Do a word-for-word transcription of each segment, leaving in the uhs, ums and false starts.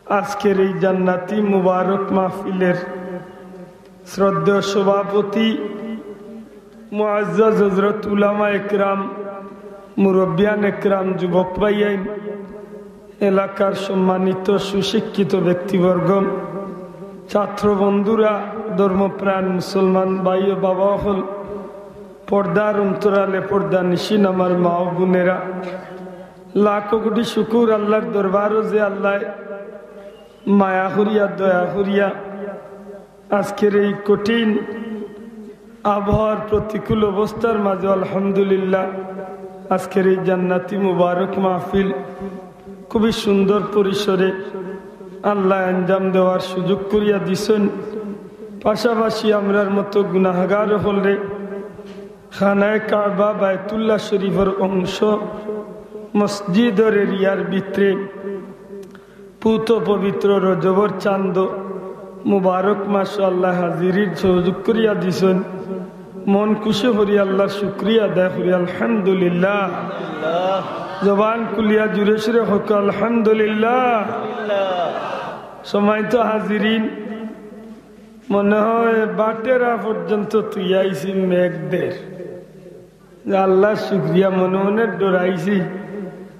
আজকের এই জান্নাতি মুবারক মাহফিলের শ্রদ্ধেয় সভাপতি, মুআজ্জাজ হযরত উলামা একরাম, মুরব্বিয়ান একরাম, যুবক ভাইয়াইন, এলাকার সম্মানিত সুশিক্ষিত ব্যক্তিবর্গ, ছাত্র বন্ধুরা, ধর্মপ্রাণ মুসলমান ভাই ও বাবা অকল, পর্দার অন্তরালে পর্দানিশীন আমার মা ও বোনেরা, লাখো কোটি শুকুর আল্লাহর দরবারো যে আল্লায় মায়া করিয়া, দয়া করিয়া আজকের এই কঠিন আবহাওয়ার প্রতিকূল অবস্থার মাঝে আলহামদুলিল্লাহ আজকের এই জান্নাতি মুবারক মাহফিল খুবই সুন্দর পরিসরে আল্লায় আঞ্জাম দেওয়ার সুযোগ করিয়া দিছইন। পাশাপাশি আমরার মতো গুনাহগার অকলরে খানায়ে কাবা বায়তুল্লাহ শরীফর অংশ মসজিদর এরিয়ার ভিতরে পুত পবিত্র রজবর চান্দ মুবারক মাসো আল্লায় হাজিরির সুযোগ করিয়া দিছইন। মন খুশি করি আল্লাহর শুকরিয়া আদায় করি, আলহামদুলিল্লাহ। জবান খুলিয়া জুরে সুরে কউক্কা, আলহামদুলিল্লাহ। সম্মানিত হাজিরিন, মনে হয় বাটেরা পর্যন্ত তুই আইছি মেঘ দের। যে আল্লাহর শুকরিয়া, মনে মনে ডরাইছি।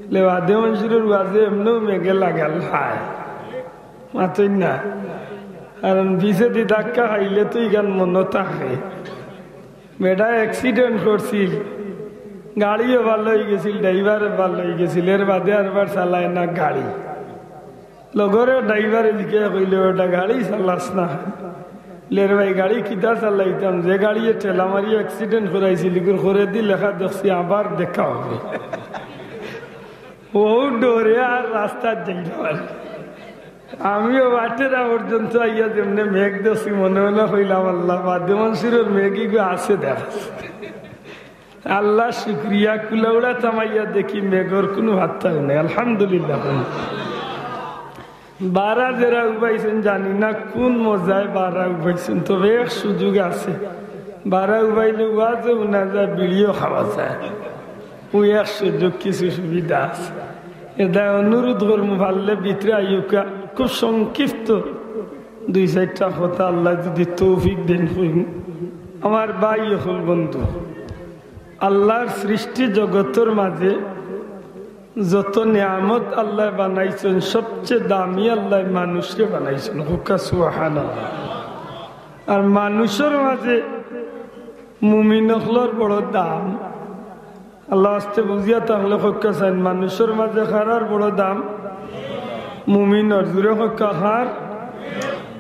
লে বাদে মনসুরর ওয়াজে এমনেও মেঘে লাগাল হায়। মাতইন না। কারণ পিছেদি ধাক্কা খাইলে তো ইখান মনো থাকে। বেটা অ্যাক্সিডেন্ট করছিল, গাড়িও ভালা অইগেছিল, ড্রাইভারও ভালা অইগেছিল, এর বাদে আরবার চালায় না গাড়ি। লগর ড্রাইভারে জিকাইয়া কইলো, "বেটা গাড়ি চালাস না?" "লে রে ভাই, গাড়ি কিতা চালাইতাম, যে গাড়িয়ে ঠেলা মারি অ্যাক্সিডেন্ট করাইছিল, ইগুর করেদি লেখা দেখছি আবার দেখা হবে।" ও ডরে আর রাস্তাত যাইলো না। আমিও বাটেরা পর্যন্ত আইয়া যেমনে মেঘ দেখছি, মনে মনে কইলাম, "আল্লাহ, বাদে মনসুরর মেঘ ইগু আছে দেখা।" আল্লাহর শুকরিয়া, কুলাউড়া থামাইয়া দেখি মেঘর কুনু পাত্তাও নাই। আলহামদুলিল্লাহ। বারা যেরা উবাইছইন, জানি না কুন মজায় বারা উবাইছইন, তবে এক সুযোগ আছে, বারা উবাইলে ওয়াজও হুনা যায়, বিড়িও খাওয়া যায়। ওই এক সুযোগ, কিছু সুবিধা আছে। এরদায় অনুরোধ করমু, পারলে ভিতরে আইউক্কা, খুব সংক্ষিপ্ত দুই চাইরটা কথা আল্লায় যুদি তৌফিক দেইন কইমু। আমার ভাই অকল, বন্ধু, আল্লাহর সৃষ্টি জগতর মাঝে যত নিয়ামত আল্লায় বানাইছইন, সবচে দামি আল্লায় মানুষরে বানাইছইন। কউক্কা সুবহানাল্লাহ। আর মানুষর মাঝে মুমিন অকলর বড় দাম। আল্লাহ আস্তে বুঝিয়া থাকলে কউক্কা চাইন, মানুষর মাঝে কারার বড় দাম? মুমিনর। জুরে কউক্কা, কার?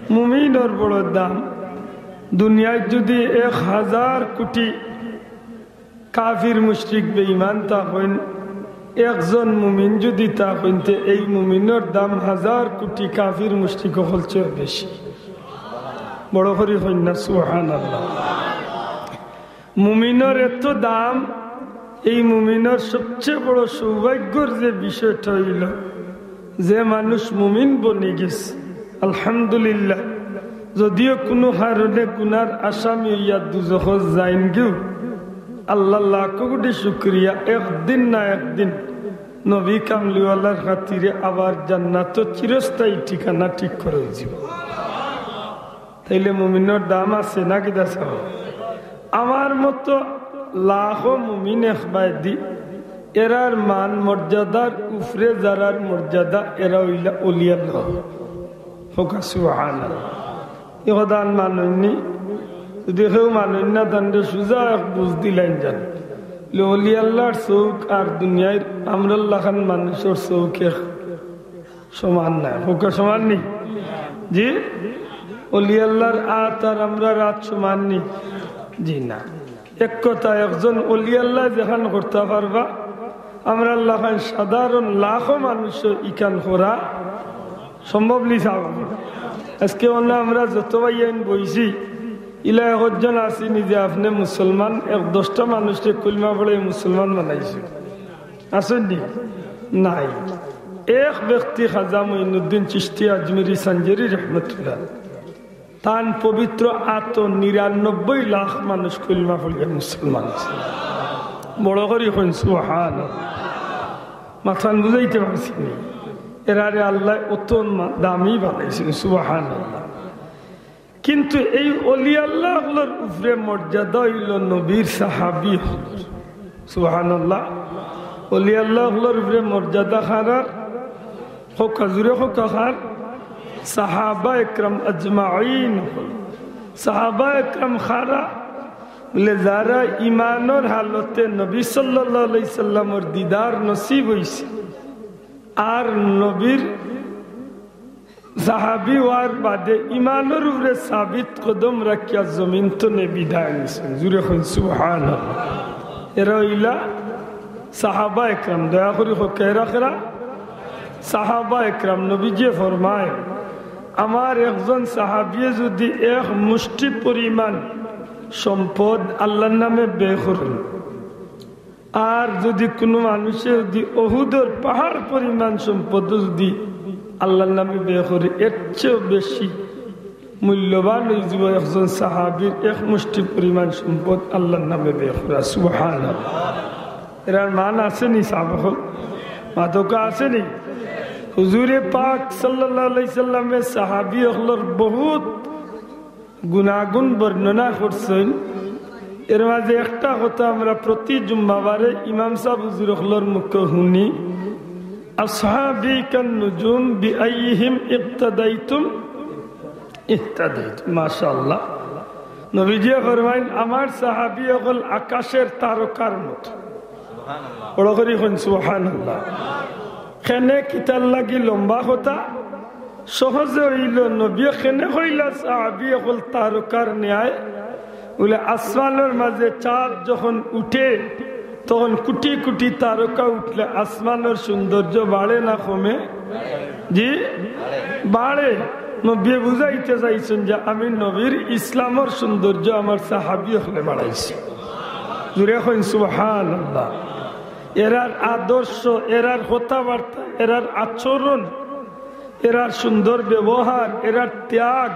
মুমিনর বড় দাম। দুনিয়াত যুদি এক হাজার কোটি কাফির মুশরিক বেঈমান থাকইন, একজন মুমিন যুদি থাকইন, তে এই মুমিনর দাম হাজার কোটি কাফির মুশরিক অকলর চেয়ে বেশি। বড় করি কইন না, সুবহানাল্লাহ। মুমিনর এত দাম, এই মুমিনর সবচে বড় সৌভাগ্যর যে বিষয়টা অইলো, যে মানুষ মুমিন বনি গেছে, আলহামদুলিল্লাহ। যদিও কুনু কারণে গুনার আসামি অইয়া দুজখো যাইনগিও, আল্লাহ লাখো কোটি শুকরিয়া, একদিন না একদিন নবী কামলিওয়ালার খাতিরে আবার জান্নাতো চিরস্থায়ী ঠিকানা ঠিক করা অইযিবো। তাইলে মুমিনর দাম আছে না কিতা চাও? আমার মতো লাখো মুমিন একবায়দি, এরার মান মর্যাদার উপরে যারার মর্যাদা, এরা অইলা অলি আল্লাহ। কউক্কা সুবহানাল্লাহ। ই কথাখান মানইননি? যুদি কেউ মানইন না, তানরে সুজা এক বুঝ দিলাইন যান। অলি আল্লাহর চউখ আর দুনিয়ার আমরার লাখান মানুষর চউখ এক সমান নায়। কউক্কা সমান নি? জি? অলি আল্লাহর আত আর আমরার আত সমান নি? জি না। এক কথা, একজন অলি আল্লায় যেখান করতা পারবা, আমরার লাখান সাধারণ লাখো মানুষে ইখান করা সম্ভব নি চাও। আজকে অনো আমরা যত ভাইয়াইন বইছি, ইলা একজন আছি নিজে আপনে মুসলমান, এক দশটা মানুষরে কলমা পড়াই মুসলমান বানাইছি। আছইন নি? নাই। এক ব্যক্তি খাজা মঈনুদ্দিন চিশতি আজমিরি সানজারি রহমতুল্লাহ, তান পবিত্র আতো নিরানব্বই লাখ মানুষ কলমা পড়িয়া মুসলমান অইছে। বড় করি কইন সুবহানাল্লাহ। মাতখান বুঝাইতে পারছি নি? এরারে আল্লায় অত মা-, দামি বানাইছইন, সুবহানাল্লাহ। কিন্তু এই অলি আল্লাহ অকলর উপরে মর্যাদা অইলো নবীর সাহাবী অকলর। সুবহানাল্লাহ। অলি আল্লাহ অকলর উপরে মর্যাদা কার? কউক্কা, জুরে কউক্কা, কার? সাহাবা একরাম আজমাইন। সাহাবা একরাম কারা? বলে, যারা ইমানর হালতে নবী সাল্লাল্লাহু আলাইহি সাল্লামর দিদার নসিব অইছে, আর নবীর সাহাবী অওয়ার বাদে ইমানর উপরে সাবিত কদম রাখিয়া জমিন তনে বিদায় নিছইন। জুরে কইন সুবহানাল্লাহ। এরা অইলা সাহাবা একরাম। দয়া করি কউক্কা, এরা কারা? সাহাবা একরাম। নবীজিয়ে ফরমায়, আমার একজন সাহাবিয়ে যদি এক মুষ্টি পরিমাণ সম্পদ আল্লাহর নামে ব্যয় করইন, আর যদি কুনু মানুষে যদি অহুদর পাহাড় পরিমাণ সম্পদ যদি আল্লাহর নামে ব্যয় করে, এর চেয়েও বেশি মূল্যবান অইযিবো একজন সাহাবীর এক মুষ্টি পরিমাণ সম্পদ আল্লাহর নামে ব্যয় করা। সুবহানাল্লাহ। এরার মান আছে নি সাহাবা অকল? মাতউক্কা, আছে নি? হুজুরে পাক সাল্লাল্লাহু আলাইহি সাল্লামে সাহাবী অকলর বহুত গুণাগুণ বর্ণনা করছইন। এর মাঝে একটা কথা আমরা প্রতি জুম্মাবারে ইমাম সাব হুজুর অকলর মুখে হুনি, "আসহাবী কান নুজুম বিআইয়িহিম ইক্তাদাইতুম ইহতাদাইতুম।" মাশাআল্লাহ। নবীজিয়ে ফরমাইন, "আমার সাহাবী অকল আকাশের তারকার মতো।" বড় করি কইন সুবহানাল্লাহ। কেনে কিতার লাগি লম্বা কথা? সহজে অইলো, নবীয়ে কেনে কইলা সাহাবী অকল তারকার ন্যায়? বলে, আসমানর মাঝে চাঁদ যখন উঠে, তখন কোটি কোটি তারকা উঠলে আসমানর সৌন্দর্য বাড়ে না কমে? জি, বাড়ে। নবীয়ে বুঝাইতে চাইছইন যে আমি নবীর ইসলামর সৌন্দর্য আমার সাহাবী অকলে বাড়াইছি। জুরে কইন সুবহানাল্লাহ। এরার আদর্শ, এরার কথাবার্তা, এরার আচরণ, এরার সুন্দর ব্যবহার, এরার ত্যাগ,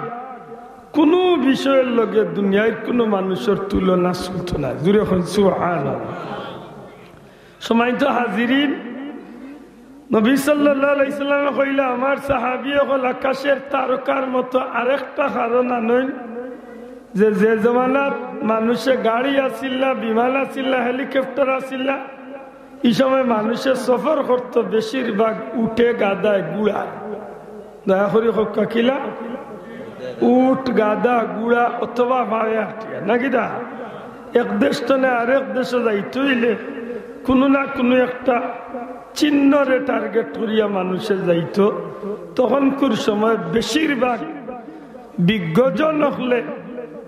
কুনু বিষয়র লগে দুনিয়ার কুনু মানুষর তুলনা চলতো না। জুরে কইন সুবহানাল্লাহ। সম্মানিত হাজিরিন, নবী সাল্লাল্লাহু আলাইহি সাল্লামে কইলা, "আমার সাহাবী অকল আকাশের তারকার মতো।" আরেকটা কারণ আনইন যে, যে জমানাত মানুষে গাড়ি আছিল না, বিমান আছিল না, হেলিকপ্টার আছিল না, ই সময় মানুষে সফর করতো বেশিরভাগ উটে, গাধায়, ঘুড়ায়। দয়া করি কউক্কা কিলা? উট, গাধা, ঘুড়া অথবা পায়ে আটিয়া, নাকিতা? এক দেশ তনে আরেক দেশো যাইতো অইলে কুনু না কুনু একটা চিহ্নরে টার্গেট করিয়া মানুষে যাইতো। তখনকুর সময় বেশিরভাগ বিজ্ঞজন অকলে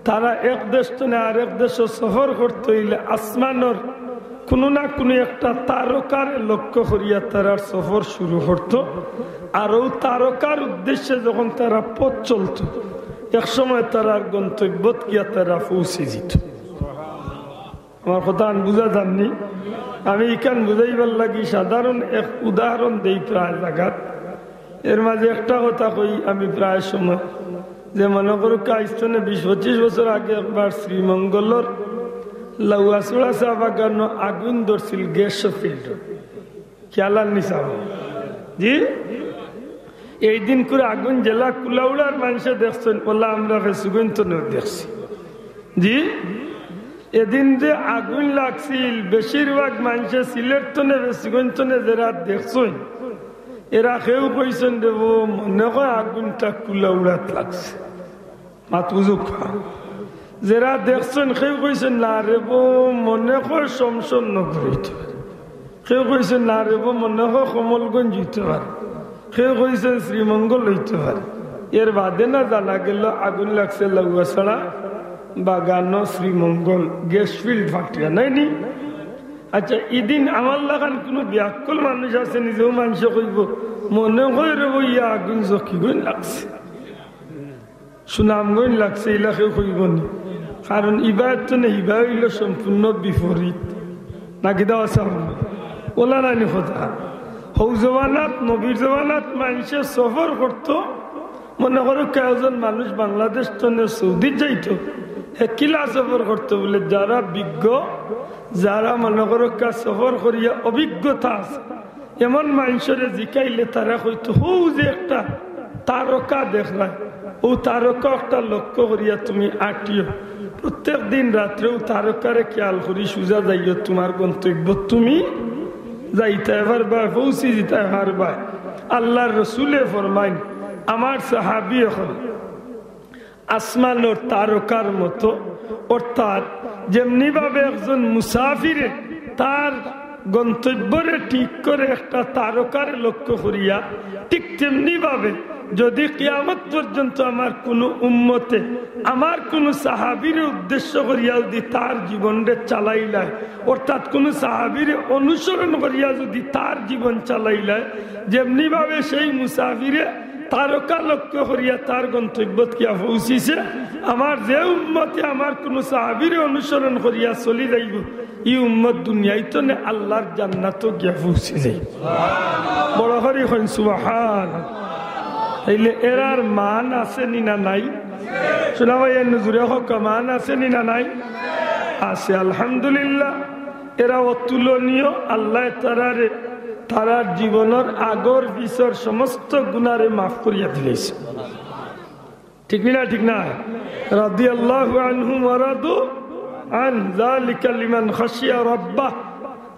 তারা এক দেশ তনে আরেক দেশো সফর করতো অইলে আসমানর কুনু না কুনু একটা তারকারে লক্ষ্য করিয়া তারার সফর শুরু করতো। আর অউ তারকার উদ্দেশ্যে যখন তারা পথ চলতো, এক সময় তারার গন্তব্যত গিয়া তারা পৌঁছি যিতো। আমার কথাখান বুঝা যার নি? আমি ইখান বুঝাইবার লাগি সাধারণ এক উদাহরণ দেই প্রায় জাগাত। এর মাঝে একটা কথা কই আমি প্রায় সময়, যে মনো করউক্কা আইজ তনে বিশ পঁচিশ বছর আগে একবার শ্রীমঙ্গলর লাউয়াছড়া চা বাগানো আগুন ধরছিল গ্যাস ফিল্ডো। খেয়াল আর নি সাব? জি? এই দিনকুর আগুন যেলা কুলাউড়ার মানষে দেখছইন, অলা আমরা ফেঞ্চুগঞ্জ তনে দেখছি। জি? এদিন যে আগুন লাগছিল, বেশিরভাগ মানষে সিলেট তনে, ফেঞ্চুগঞ্জ তনে যেরা দেখছইন, এরা কেউ কইছইন, "রে বো, মনে কয় আগুনটা কুলাউড়াত লাগছে।" মাত বুঝউক্কা। যেরা দেখছইন, কেউ কইছইন, "না রে বো, মনে কয় শমশেরনগর অইতো পারে।" কেউ কইছইন, "না রে বো, মনে কয় কমলগঞ্জ অইতো পারে।" কেউ কইছইন, "শ্রীমঙ্গল অইতো পারে।" এর বাদে না জানা গেল আগুন লাগছে লাউয়াছড়া বাগানো শ্রীমঙ্গল গ্যাস ফিল্ড ফাটিয়া, নায় নি? আচ্ছা, ইদিন আমার লাখান কুনু বেআক্কল মানুষ আছে নি, যেউ মানষে কইবো, "মনে কয় রে বো, ইয়া আগুন জকিগঞ্জ লাগছে, সুনামগঞ্জ লাগছে", ইলা কেউ কইবো নি? কারণ ইবায় তো না, ইবায় অইলো সম্পূর্ণ বিপরীত। নাকিতা আছে? অলা নায় নি কথা? হউ জমানাত, নবীর জমানাত মানষে সফর করতো, মনো করউক্কা একজন মানুষ বাংলাদেশ তনে সৌদিত যাইতো, হে কিলা সফর করতো? বলে, যারা বিজ্ঞ, যারা মনো করউক্কা সফর করিয়া অভিজ্ঞতা আছে, এমন মানষরে জিকাইলে তারা কইতো, "হউ যে একটা তারকা দেখরায়, অউ তারকা একটা লক্ষ্য করিয়া তুমি আটিও। প্রত্যেক দিন রাত্রে অউ তারকারে খেয়াল করি সুজা যাইও, তুমার গন্তব্যত তুমি যাইতায় পারবায়, পৌঁছি যিতায় পারবায়।" আল্লার রসুলে ফরমাইন, আমার সাহাবী অকল আসমানর তারকার মতো, অর্থাৎ যেমনি ভাবে একজন মুসাফিরে তার গন্তব্যরে ঠিক করে একটা তারকারে লক্ষ্য করিয়া, ঠিক তেমনি ভাবে যদি কিয়ামত পর্যন্ত আমার কুনু উম্মতে আমার কুনু সাহাবীরে উদ্দেশ্য করিয়া যদি তার জীবনরে চালাইলায়, অর্থাৎ কুনু সাহাবীরে অনুসরণ করিয়া যদি তার জীবন চালাইলায়, যেমনি ভাবে সেই মুসাফিরে তারকা লক্ষ্য করিয়া তার গন্তব্যত গিয়া পৌঁছিছে, আমার যে উম্মতে আমার কুনু সাহাবীরে অনুসরণ করিয়া চলি যাইবো, ই উম্মত দুনিয়াইত নে আল্লার জান্নাতো গিয়া পৌঁছি যাইবো। বড় করি কইন সুবহান। তাইলে এরার মান আছে নি না নাই? শোনা ভাই, এর নজরে হক মান আছে নি না নাই? আছে, আলহামদুলিল্লাহ। এরা অতুলনীয়। আল্লায় তারারে, তারার জীবনর আগর পিছর সমস্ত গুনারে মাফ করিয়া দিলাইছে। ঠিক নি না? ঠিক না? রাদিয়াল্লাহু আনহুম ওয়া রাদু আন, যালিকা লিমান খাশিয়া রাব্বাহ।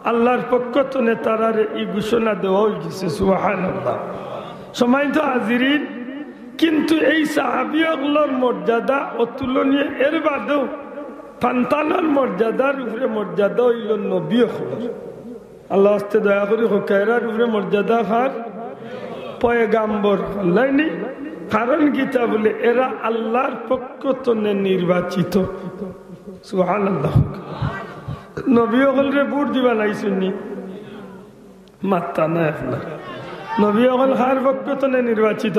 আল্লার পক্ষ তনে তারারে ই ঘোষণা দেওয়া অইগেছে। সুবহানাল্লাহ। সম্মানিত হাজিরিন, কিন্তু এই সাহাবী অকলর মর্যাদা অতুলনীয়। এর বাদেও ফান্তানর মর্যাদার উপরে মর্যাদা অইলো নবী অকলর। আল্লার ওয়াস্তে দয়া করি কউক্কা, এরার উপরে মর্যাদা কার? পয়গাম্বর অকলর নি। কারণ কিতা বুলে, এরা আল্লার পক্ষ তনে নির্বাচিত। সুবহানাল্লাহ। নবী অকলরে ভোট দিবা নাইছইন নি? মাত্তা নাই আপনার। নবী অকল কার পক্ষ তনে নির্বাচিত?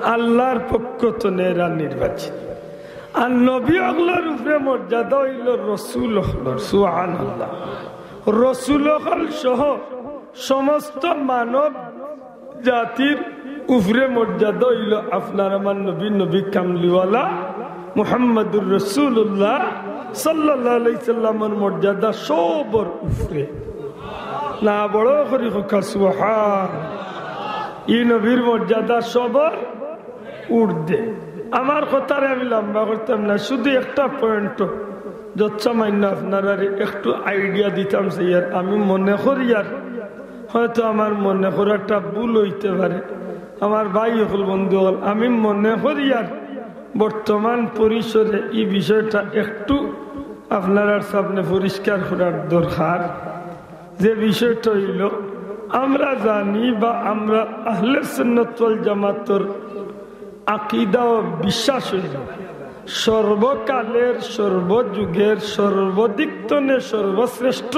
আল্লার পক্ষ তনে এরা নির্বাচিত। আর নবী অকলর উপরে মর্যাদা অইলো রসুল অকলর। সুবহানাল্লাহ। রসুল অকল সহ সমস্ত মানব জাতির উপরে মর্যাদা অইলো আপনার আমার নবী, নবী কামলিওয়ালা মুহাম্মাদুর রাসূলুল্লাহ সাল্লাল্লাহু আলাইহি সাল্লামর মর্যাদা সবর উপরে। না, বড় করি কউক্কা সুবহান। ই নবীর মর্যাদা সবর ঊর্ধ্বে। আমার কথারে আমি লম্বা করতাম না, শুধু একটা পয়েন্ট যৎসামান্য আপনারারে একটু আইডিয়া দিতাম চাইয়ার। আমি মনে করিয়ার, হয়তো আমার মনে করাটা ভুল অইতে পারে, আমার ভাই অকল, বন্ধু অকল, আমি মনে করিয়ার বর্তমান পরিসরে ই বিষয়টা একটু আপনারার সামনে পরিষ্কার করার দরকার। যে বিষয়টা অইলো, আমরা জানি বা আমরা আহলে সুন্নত ওয়াল জামাতর আকিদা ও বিশ্বাস অইলো, সর্বকালের, সর্বযুগের, সর্বদিক তনে সর্বশ্রেষ্ঠ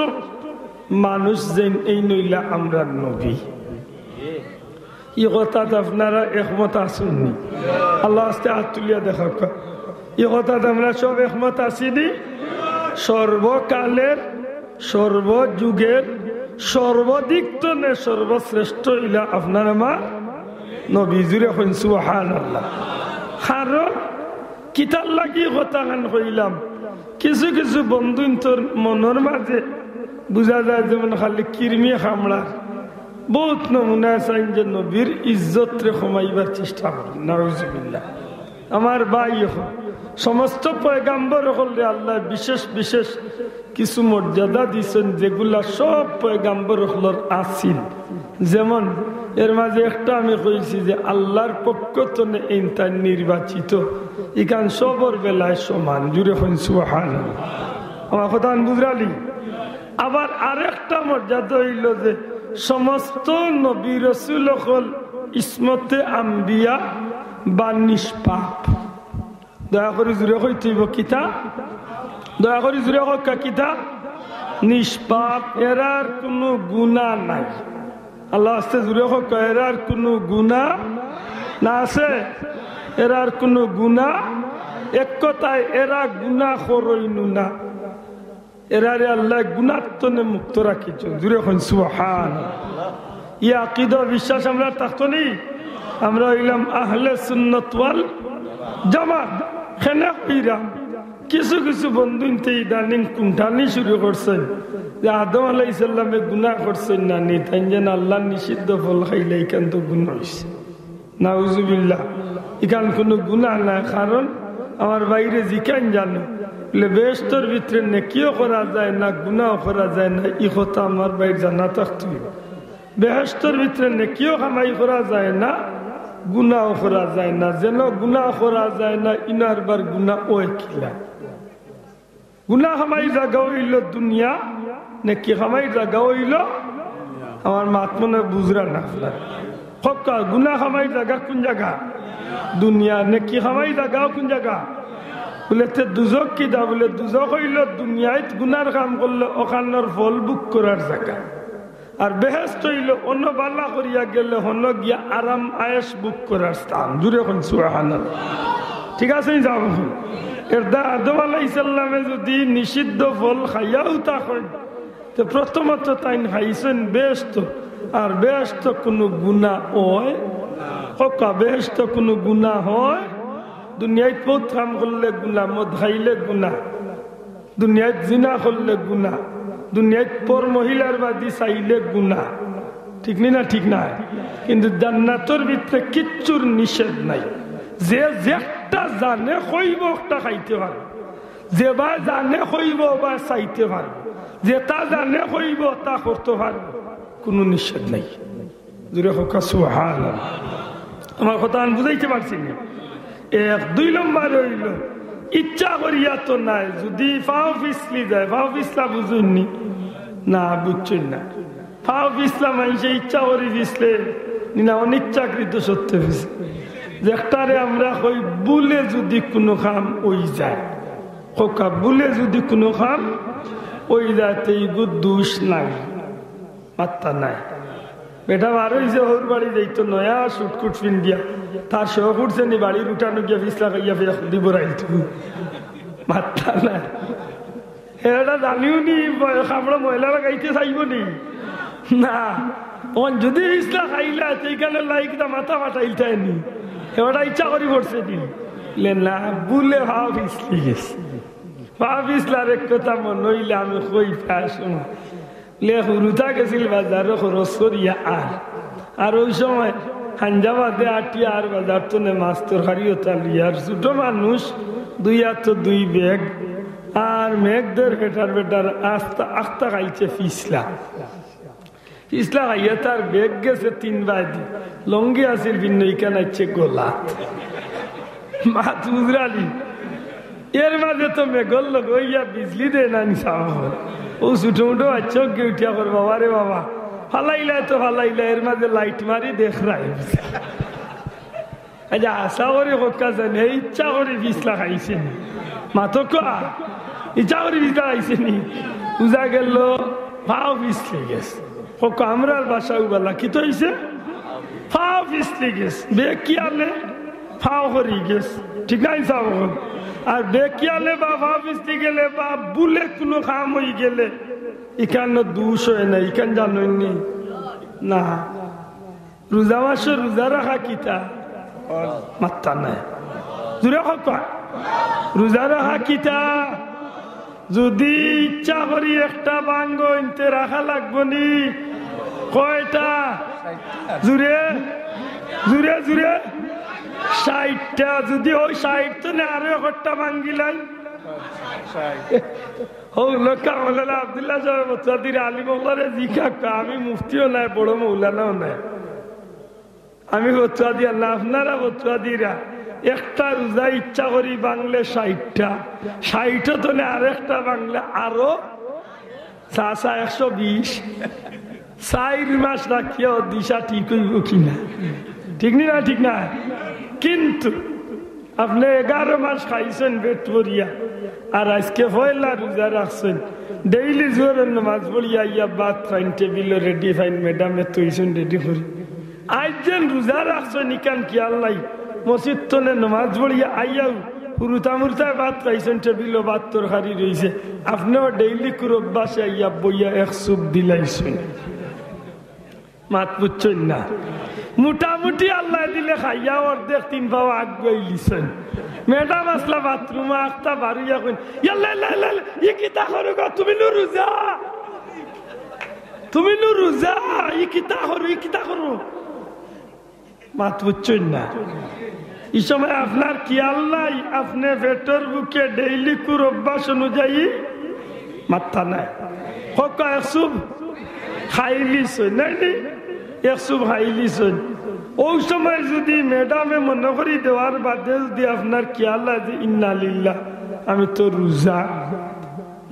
মানুষ যেইন, এইন অইলা আমরার নবী। ই কথাত আপনারা একমত আছইন নি? আল্লার ওয়াস্তে আত তুলিয়া দেখাউক্কা। ই কথাত আমরা সব একমত আছি নি? সর্বকালের, সর্বযুগের, সর্বদিক তনে সর্বশ্রেষ্ঠ অইলা আপনার আমার নবী। জুরে কইন সুবহানাল্লাহ। কারণ কিতার লাগি কথাখান কইলাম, কিছু কিছু বন্ধুইন্তর মনর মাঝে বুঝা যায় যেমন খালি কিরমি কামড়ার। বহুত নমুনা আছে যে নবীর ইজ্জতরে কমাইবার চেষ্টা করে। নাউজুবিল্লাহ। আমার ভাই অকল, সমস্ত পয়গাম্বর অকলরে আল্লায় বিশেষ বিশেষ কিছু মর্যাদা দিছইন, যেগুলা সব পয়গাম্বর অকলর আছিল। যেমন এর মাঝে একটা আমি কইছি যে আল্লার পক্ষ তনে এইন তাইন নির্বাচিত, ইখান সবর বেলায় সমান। জুরে কইন সুবহানাল্লাহ। আমার কথাখান বুঝরানি? আবার আরেকটা মর্যাদা অইলো যে সমস্ত নবী রসুল অকল ইসমতে আম্বিয়া বা নিষ্পাপ। দয়া করি জুরে কইতে অইবো কিতা? দয়া করি জুরে কউক্কা কিতা? নিষ্পাপ, এরার কুনু গুনা নাই। আল্লার ওয়াস্তে জুরে কউক্কা, এরার কুনু গুনা না আছে? এরার কুনু গুনা, এক কথায় এরা গুনা করইনু না। এরারে আল্লায় গুনার তনে মুক্ত রাখিছইন। জুরে কইন সুবহান। ই আকিদা বিশ্বাস আমরার থাকতো নি? আমরা অইলাম আহলে সুন্নত ওয়াল জামাত। কেনে অইরাম? কিছু কিছু বন্ধুইন্তে ইদানিং কুন্ঠানি শুরু করছইন যে আদম আলাইহিস সালামে গুনাহ করছইন না নি, তাইন যেন আল্লাহর নিষিদ্ধ ফল খাইলা, ইখান তো গুনাহ অইছে। নাউজুবিল্লাহ, ইখান কুনু গুনাহ নায়, কারণ আমার ভাইরে জিকাইন জানো, বলে বেহেশতর ভিতরে নেকিও করা যায় না, গুনাহও করা যায় না, ই কথা আমার ভাইর জানা থাকতো অইবো। বেহেশতর ভিতরে নেকিও কামাই করা যায় না, গুনাহও করা যায় না, যেন গুনাহ করা যায় না, ইনো আরবার গুনাহ অয় কিলা? গুনাহ কামাইর জাগা অইলো দুনিয়া, নেকি কামাইর জাগা অইলো, আমার মাত মনে বুঝরা না আপনারা। কউক্কা, গুনাহ কামাইর জাগা কুন জাগা? দুনিয়া। নেকি কামাইর জাগা কুন জাগা? বলে, তে দুজখ কিতা? বলে, দুজখ অইলো দুনিয়াত গুনার কাম করলে অখানর ফল ভোগ করার জাগা। আর বেহেশত অইলো অনো ভালা করিয়া গেলে হনো গিয়া আরাম আয়েশ ভোগ করার স্থান। জুরে কইন সুবহানাল্লাহ। ঠিক আছে নি? যাও। এর দা-, আদম আলাইহিস সালামে যুদি নিষিদ্ধ ফল খাইয়াও থাকইন, তে প্রথমত তাইন খাইছইন বেহেশত, আর বেহেশত কুনু গুনাহ অয়? কউক্কা, বেহেশত কুনু গুনাহ অয়? দুনিয়াত বউত কাম করলে গুনাহ, মদ খাইলে গুনাহ, দুনিয়াত জিনা করলে গুনাহ, দুনিয়াত পর মহিলার বাদি চাইলে গুনাহ, ঠিক নি না? ঠিক নায়? কিন্তু জান্নাতর ভিতরে কিচ্ছুর নিষেধ নাই। যে যেটা জানে কইবো ওটা খাইতে পারবো, যেবায় জানে কইবো ওবায় চাইতে পারবো, যেটা জানে কইবো ওটা করতে পারবো, কুনু নিষেধ নাই। জুরে কউক্কা সুবহানাল্লাহ। আমার কথা আমি বুঝাইতে পারছি নি? এক, দুই নম্বর অইলো, ইচ্ছা করিয়া তো নায়, যুদি পাও পিছলি যায়, পাও পিছলা বুঝইন নি? না, বুঝছইন না। পাও পিছলা মানষে ইচ্ছা করি পিছলে নি না, অনিচ্ছাকৃত সত্ত্বে পিছলে। যেটারে আমরা কই ভুলে যুদি কুনু কাম অই যায়, কউক্কা, ভুলে যুদি কুনু কাম অই যায়, তে ইগু দুষ নাই। মাত্তা নাই। বেটা বার অইছে হউর বাড়ি যাইতো, নয়া সুটকুট পিন্দিয়া। তার শখ উঠছে নি বাড়ির উঠানো গিয়া পিছলা খাইয়া ফের দিবো রাইত। মাত্তা নাই। এরা জানিও নি, ব-, কাপড় ময়লা লাগাইতে চাইবো নি? না। অন যুদি পিছলা খাইলা, তে ইখান লাইক দা মাথা ফাটাইলতায় নি। এরা ইচ্ছা করি পড়ছে নি। লে না, ভুলে পাও পিছলি গেছে। পাও পিছলার এক কথা মনো অইলে আমি কই পাস। লে হুরুতা গেছিল বাজারো খরচ করিয়া আর, আর ওই সময় হাঞ্জাবাদে আটিয়া আর বাজার তনে মাছ তরকারি ওটা লিয়ার। ছোট মানুষ, দুই হাতো দুই ব্যাগ, আর মেঘ দের বেটার বেটার আস্তা আখতা খাইছে পিছলা। পিছলা খাইয়া তার ব্যাগ গেছে তিন বায়দি, লঙ্গি আছিল ভিন্ন ইখান আইছে গলাত। মাত বুঝরা নি? এর মাঝে তো মেঘর লগে অইয়া বিজলি দেয় না নি সাব। ও ছোট মোটো বাচ্চা গিয়া উঠিয়া কর, "বাবা রে বাবা, ফালাইলা তো ফালাইলা, এর মাঝে লাইট মারি দেখরায়।" আচ্ছা, আশা করি কউক্কা জানে, ইচ্ছা করি পিছলা খাইছে নি? মাতো কউক্কা, ইচ্ছা করি পিছলা খাইছে নি? বুঝা গেল, পাও পিছলি গেছে। কউক্কা, আমরার ভাষা উবালা, কিতা অইছে? পাও পিছলি গেছে। বেখিয়ালে পাও হরি গেছে। ঠিক না, ইনসাফ অকল? আর বেখিয়ালে বা পাও পিছলি গেলে বা ভুলে কুনু কাম অই গেলে, ইখান দুষ অয় না, ইখান জানইন নি? না। রোজা মাসো রোজা রাখা কিতা? মাত্তা নাই। জুরে কউক্কা। রোজা রাখা কিতা? যুদি ইচ্ছা করি একটা ভাঙ্গইন তে রাখা লাগবো নি? কয়টা? জুরে, জুরে, জুরে। ষাইটটা। যুদি ওই ষাইট তনে আরো একটা ভাঙ্গিলাই। হউ, লোক আমলে আব্দুল্লাহ সাহেব ফতোয়া দিরা, আলিম অকলরে জিকাউক্কা, আমি মুফতিও নায়, বড় মৌলানাও নায়। আমি ফতোয়া দিয়ার না, আপনারা ফতোয়া দিরা। একটা রোজা ইচ্ছা করি ভাঙ্গলে ষাইটটা, ষাইট তনে আরেকটা ভাঙ্গলে আরো চাচা একশো বিশ। চাইর মাস রাখিয়াও দিশা ঠিক অইবো কিনা? ঠিক নি না? ঠিক না? কিন্তু আপনে এগারো মাস খাইছইন পেট ভরিয়া, আর আইজকে পয়লা রোজা রাখছইন, ডেইলি জোহরর নমাজ পড়িয়া আইয়া ভাত পাইন, টেবিলো রেডি পাইন, ম্যাডামে থইছইন রেডি করি। আইজ যেন রোজা রাখছইন, ইখান খিয়াল নাই। মসজিদ তনে নমাজ পড়িয়া আইয়াউ হুরুতা মুরুতায় ভাত খাইছইন, টেবিলো ভাত তরকারি রইছে, আপনেও ডেইলি কুর অভ্যাসে আইয়া বইয়া এক চুপ দিলাইছইন। মাত বুঝছইন না? মোটামুটি আল্লায় দিলে খাইয়া অর্ধেক তিন পাও আগুয়াইলিছইন। ম্যাডাম আছলা বাথরুমো, আখতা বারইয়া কইন, "ইয়াল্লা, ইয়াল্লা, ইয়াল্লা, ই কিতা করো গো, তুমি নু রোজা, তুমি নু রোজা, ই কিতা করো, ই কিতা করো?" মাত বুঝছইন না? ই সময় আপনার খিয়াল নাই, আপনে পেটর ভুকে ডেইলি কুর অভ্যাস অনুযায়ী মাত্তা নাই। হক্কা এক সুপ খাইলিছইন, নায় নি? এক সুপ খাইলিছইন। অউ সময় যুদি ম্যাডামে মনো করি দেওয়ার বাদে যুদি আপনার খিয়াল হয় যে, "ইন্না লিল্লাহ, আমি তো রোজা।"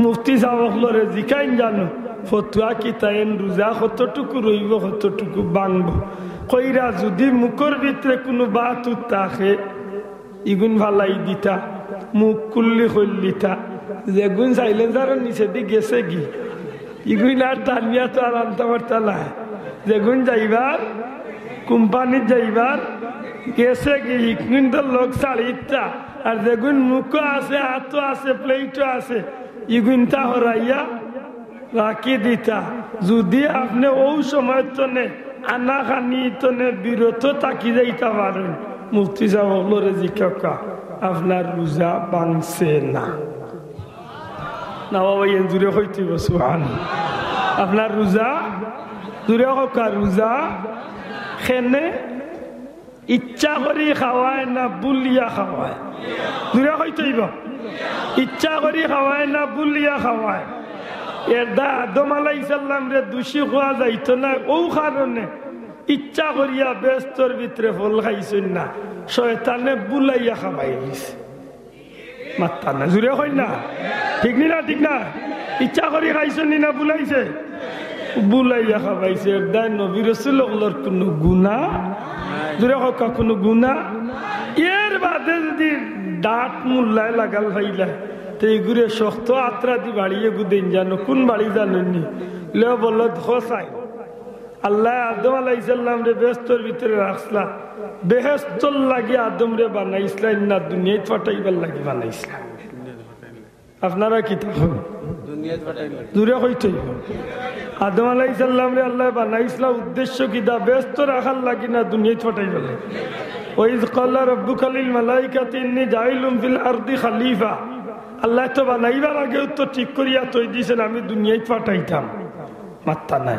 মুফতি সাব অকলরে জিকাইন জানো, ফতুয়া কিতা, এন রোজা কতটুকু রইবো, কতটুকু ভাঙবো? কইরা যুদি মুখর ভিতরে কুনু বাত থাকে, ইগুইন ফালাই দিতা, মুখ কুল্লি কইল্লিতা, যেগুইন সাইলেন্সারর নিচেদি গেছেগি, ইগুইন আর টানিয়া তো আর আনতা পারতা নায়। যেগুইন যাইবার, কোম্পানিত যাইবার, গেছেগি, ইগুইন তো লগ ছাড়িতা। আর যেগুইন মুখো আছে, আতো আছে, প্লেটো আছে, ইগুইনতা হরাইয়া রাখি দিতা। যুদি আপনে অউ সময় তনে আনাখানি তনে বিরত থাকি যাইতা পারইন, মুফতি সাব অকলরে জিকাউক্কা, আপনার রোজা ভাঙছে না। না বাবা, এন জুরে কইতে অইবো, সুবহান। আপনার রোজা, জুরে কউক্কা, রোজা কেনে ইচ্ছা করি খাওয়ায় না ভুলিয়া খাওয়ায়? জুরে কইতে অইবো। ইচ্ছা করি খাওয়ায় না ভুলিয়া খাওয়ায়? এরদায় আদম আলাইহিস সালামরে দুষি কওয়া যাইতো না, অউ কারণে ইচ্ছা করিয়া বেহেস্তর ভিতরে ফল খাইছইন না, শয়তানে ভুলাইয়া খাওয়াই দিছে। মাত্তা না, জুরে কইন না, ঠিক নি না, ঠিক না? ইচ্ছা করি খাইছইন নি না ভুলাইছে? ভুলাইয়া খাওয়াইছে। এরদায় নবী রসুল অকলর কুনু গুনা, জুরে কউক্কা, কুনু গুনা। এর বাদে যুদি ডাট মুল্লায় লাগাল পাইলা, তে ইগুরে শক্ত আত্রা দি বাড়িয়ে গুদেইন জানো, কুন বাড়ি জানইন নি? লেও বলো, দেখো চাই। আল্লায় আদম আলাইহিস সালামরে বেহেস্তর ভিতরে রাখছলা, বেহেস্তর লাগি আদমরে বানাইছলা না দুনিয়াত ফাটাইবার লাগি বানাইছলা? আপনারা কিতা কইন? জুরে কইতে অইবো। আদম আলাইহিস সালামরে আল্লায় বানাইছলা উদ্দেশ্য কিতা? বেহেস্তো রাখার লাগি না দুনিয়াত ফাটাইবার লাগি? ওয়াইজ ক্বালা রাব্বুকা লিল মালাইকাতি ইন্নী জাইলুন ফিল আরদি খালিফা। আল্লায় তো বানাইবার আগেউ তো ঠিক করিয়া থই দিছইন, আমি দুনিয়াত ফাটাইতাম। মাত্তা নাই।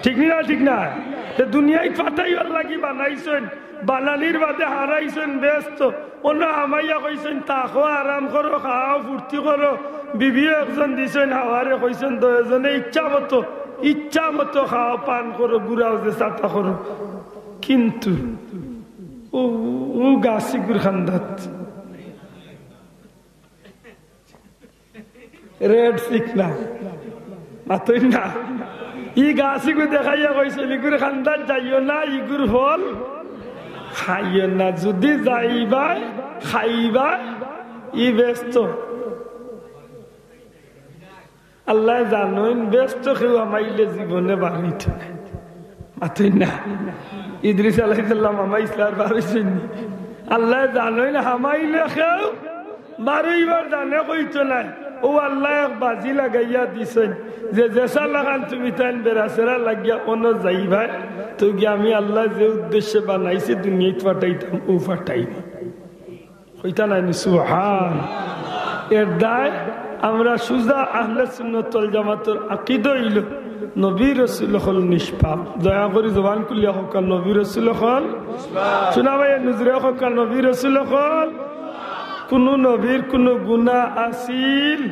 ঠিক নি না? ঠিক না? তে দুনিয়াত ফাটাইবার লাগি বানাইছইন, বানানির বাদে হারাইছইন বেহেস্তো। অনো হামাইয়া কইছইন, "থাকো, আরাম করো, খাও, ফুর্তি করো।" বিবিও একজন দিছইন, হাওয়ারে কইছইন, "দুইওজনে ইচ্ছা মতো, ইচ্ছা মতো খাও, পান করো, ঘুরাও, যে চাতা করো।" কিন্তু অউ, অউ গাছ ইগুর কান্দাত red signal। মাতইন না। ই গাছ ইগু দেখাইয়া কইছইন, "ইগুর কান্দাত যাইও না, ইগুর ফল খাইও না। যুদি যাইবায়, খাইবায়, ই বেহেস্তো।" আল্লায় জানইন, বেহেস্তো কেউ হামাইলে জীবনে বারইতো নায়। মাতইন না। ইদ্রিস আলাইহিস সালাম হামাইছলা, আর বারইছইন নি? আল্লায় জানইন, হামাইলে কেউ বারইবার জানে কইতো নায়। অউ আল্লায় এক বাজি লাগাইয়া দিছইন, যে যেছা লাখান তুমি তাইন বেড়াছেড়া লাগিয়া অনো যাইবায়, তো গিয়া আমি আল্লায় যে উদ্দেশ্যে বানাইছি দুনিয়াত ফাটাইতাম, অউ ফাটাইমু। কইতা নায় নি সুবহান? এরদায় আমরা সুজা আহলে সুন্নত ওয়াল জামাতর আকিদা অইলো, নবী রসুল অকল নিষ্পাপ। দয়া করি জবান খুলিয়া কউক্কা, নবী রসুল অকল। শুনা ভাই, নজরে কউক্কা, নবী রসুল অকল। কুনু নবীর কুনু গুনা আছিল?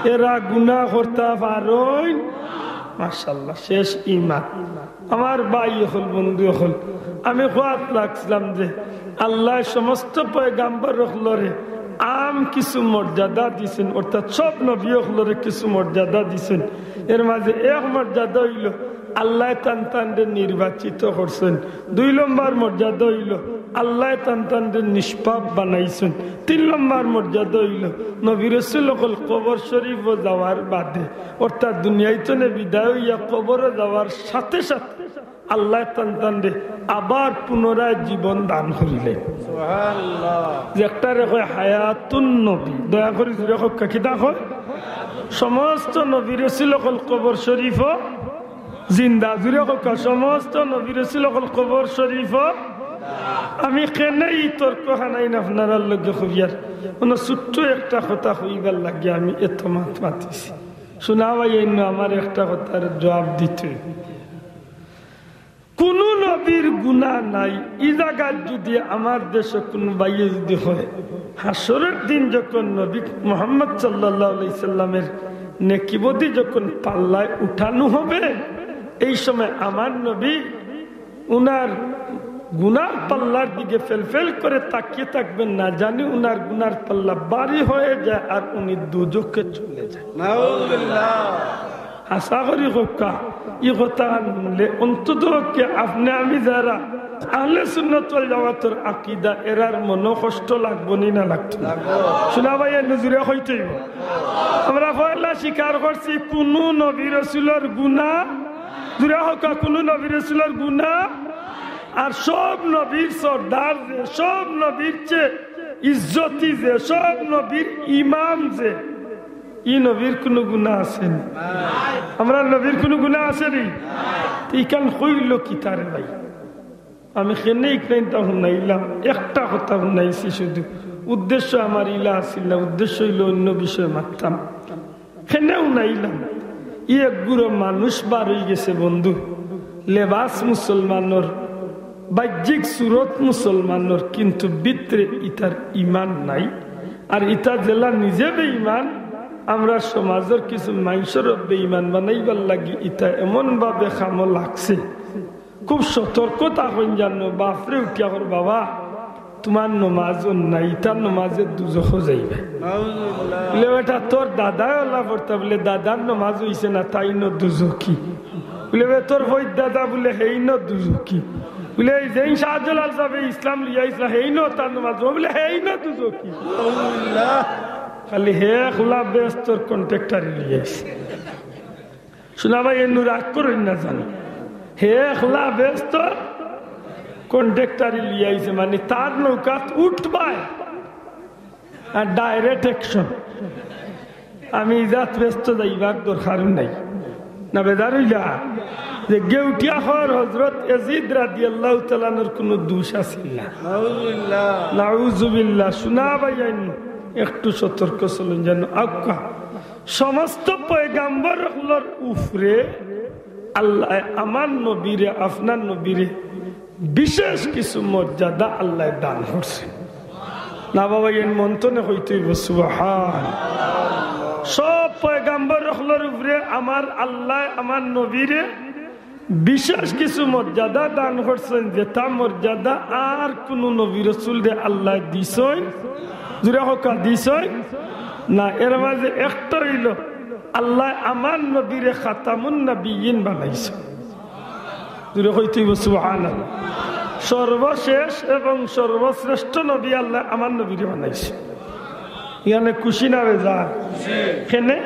এরা গুনা করতা পারইন? মাশাআল্লাহ, শেষ ইমান। আমার ভাই অকল, বন্ধু অকল, আমি কওয়াত লাগছিলাম যে আল্লায় সমস্ত পয়গাম্বর অকলরে আম কিছু মর্যাদা দিছইন, অর্থাৎ সব নবী অকলরে কিছু মর্যাদা দিছইন। এর মাঝে এক মর্যাদা অইলো আল্লায় তান তানরে নির্বাচিত করছইন। দুই নম্বর মর্যাদা অইলো আল্লায় তান তানরে নিষ্পাপ বানাইছইন। তিন নম্বর মর্যাদা অইলো নবী রসুল অকল কবর শরীফো যাওয়ার বাদে, অর্থাৎ দুনিয়াইতনে বিদায় অইয়া কবরো যাওয়ার সাথে সাথে আল্লায় তান তানরে আবার পুনরায় জীবন দান করিলে। সুবহানাল্লাহ। যেটারে কয় হায়াতুন নবী। দয়া করি জুরে কউক্কা, কিতা কয়? সমস্ত নবী রসুল অকল কবর শরীফো জিন্দা, জুরে কউক্কা, সমস্ত নবী রসুল অকল কবর শরীফ। আমি কেনে ই তর্ক খানাইন আপনারার লগে করিয়ার, অনো ছোট্ট একটা কথা কইবার লাগি আমি এত মাত মাতিছি। শুনা ভাই, অইন্য আমার একটা কথার জবাব দিতে। কুনু নবীর গুনা নাই, ই জাগাত যুদি আমার দেশো কুনু ভাইয়ে যুদি কয়, হাশরর দিন যখন নবী মুহাম্মদ সাল্লাল্লাহু আলাইহি সাল্লামের নেকিবদি যখন পাল্লায় উঠানো হবে, এই সময় আমার নবী উনার গুনার পাল্লার দিকে ফেলফেল করে তাকিয়ে থাকবেন, না জানি উনার গুনার পাল্লা ভারী হয়ে যায় আর উনি দুজখে চলে যান। নাউজুবিল্লাহ। আশা করি কউক্কা, ই কথা হুনলে অন্তত পক্ষে আপনে আমি যারা আহলে সুন্নাত ওয়াল জামাতর আকিদা, এরার মনো কষ্ট লাগবো নি না লাগতো না? লাগবো। শুনা ভাই, অইন্য জুরে কইতে অইবো। আমরা পয়লা স্বীকার করছি কুনু নবী রসুলর গুনা, জুরে কউক্কা, কুনু নবী রসুলর গুনা, আর সব নবীর সর্দার যে, সব নবীর চেয়ে ইজ্জতি যে, সব নবীর ইমাম যে, ই নবীর কুনু গুনা আছে নি? আমরার নবীর কুনু গুনা আছে নি? তে ইখান কইলো কিতারে ভাই? আমি কেনে ইখানটা হুনাইলাম, একটা কথা হুনাইছি শুধু। উদ্দেশ্য আমার ইলা আছিল না, উদ্দেশ্য অইলো অইন্য বিষয়ে মাততাম। কেনে হুনাইলাম, ই এক গুরু মানুষ বার অইগেছে বন্ধু, লেবাস মুসলমানর, বাহ্যিক সুরত মুসলমানর, কিন্তু ভিতরে ইতার ইমান নাই। আর ইতা যেলা নিজে বেইমান, আমরা সমাজর কিছু মাইনষরে বেইমান বানাইবার লাগি ইতা এমন ভাবে কামো লাগছে। খুব সতর্ক থাকইন জানো, বাফরে উঠিয়া কর, "বাবা, তুমার নমাজ নাই, ইতা নমাজে দুজখো যাইবায়।" বুলে, "বেটা, তোর দাদায় অলা পড়তা?" বুলে, "দাদার নমাজ অইছে না, তাইনও দুজখি।" বুলে, "বে, তোর বইর দাদা?" বুলে, "হেইনও দুজখি।" বুলে, "এই যেইন শাহজালাল সাবে ইসলাম লইয়া আইছলা, হেইনও তার নমাজ?" বুলে, "হেইনও দুজখি।" খালি হে খোলা বেস্তর কন্ট্রাক্টরি লইয়া আইছে। শুনা ভাই, অইন্য রাগ করইন না জানি। হে খোলা বেস্তর কন্ট্রাক্টরি লইয়া আইছে, মানে তার নৌকাত উঠবায় আর direct action। আমি ইজাত বেস্তো যাইবার দরকারও নাই। না বেজার অইলা? যে গেউটিয়া হওয়ার হজরত এজিদ রাদিয়াল্লাহু তাআলা আনহুর কুনু দোষ আছিল না। নাউজুবিল্লাহ। নাউজুবিল্লাহ। শুনা ভাই, আইন একটু সতর্ক চলইন জানো। আউক্কা, সমস্ত পয়গাম্বর অকলর উপরে আল্লায় আমার নবীরে, আপনার নবীরে বিশেষ কিছু মর্যাদা আল্লায় দান করছে। না বাবা, এন মন থনে কইতে অইবো সুবহান। সব পয়গাম্বর অকলর উপরে আমার আল্লায় আমার নবীরে বিশেষ কিছু মর্যাদা দান করছইন, যেটা মর্যাদা আর কুনু নবী রসুলরে আল্লায় দিছইন, জুরে কউক্কা, দিছইন না। এর মাঝে একটা অইলো, আল্লায় আমার নবীরে খাতামুন নবিয়্যিন বানাইছইন। জুরে কইতে অইবো সুবহানাল্লাহ। সর্বশেষ এবং সর্বশ্রেষ্ঠ নবী আল্লায় আমার নবীরে বানাইছইন। ইখানে খুশি না বেজার? কেনে?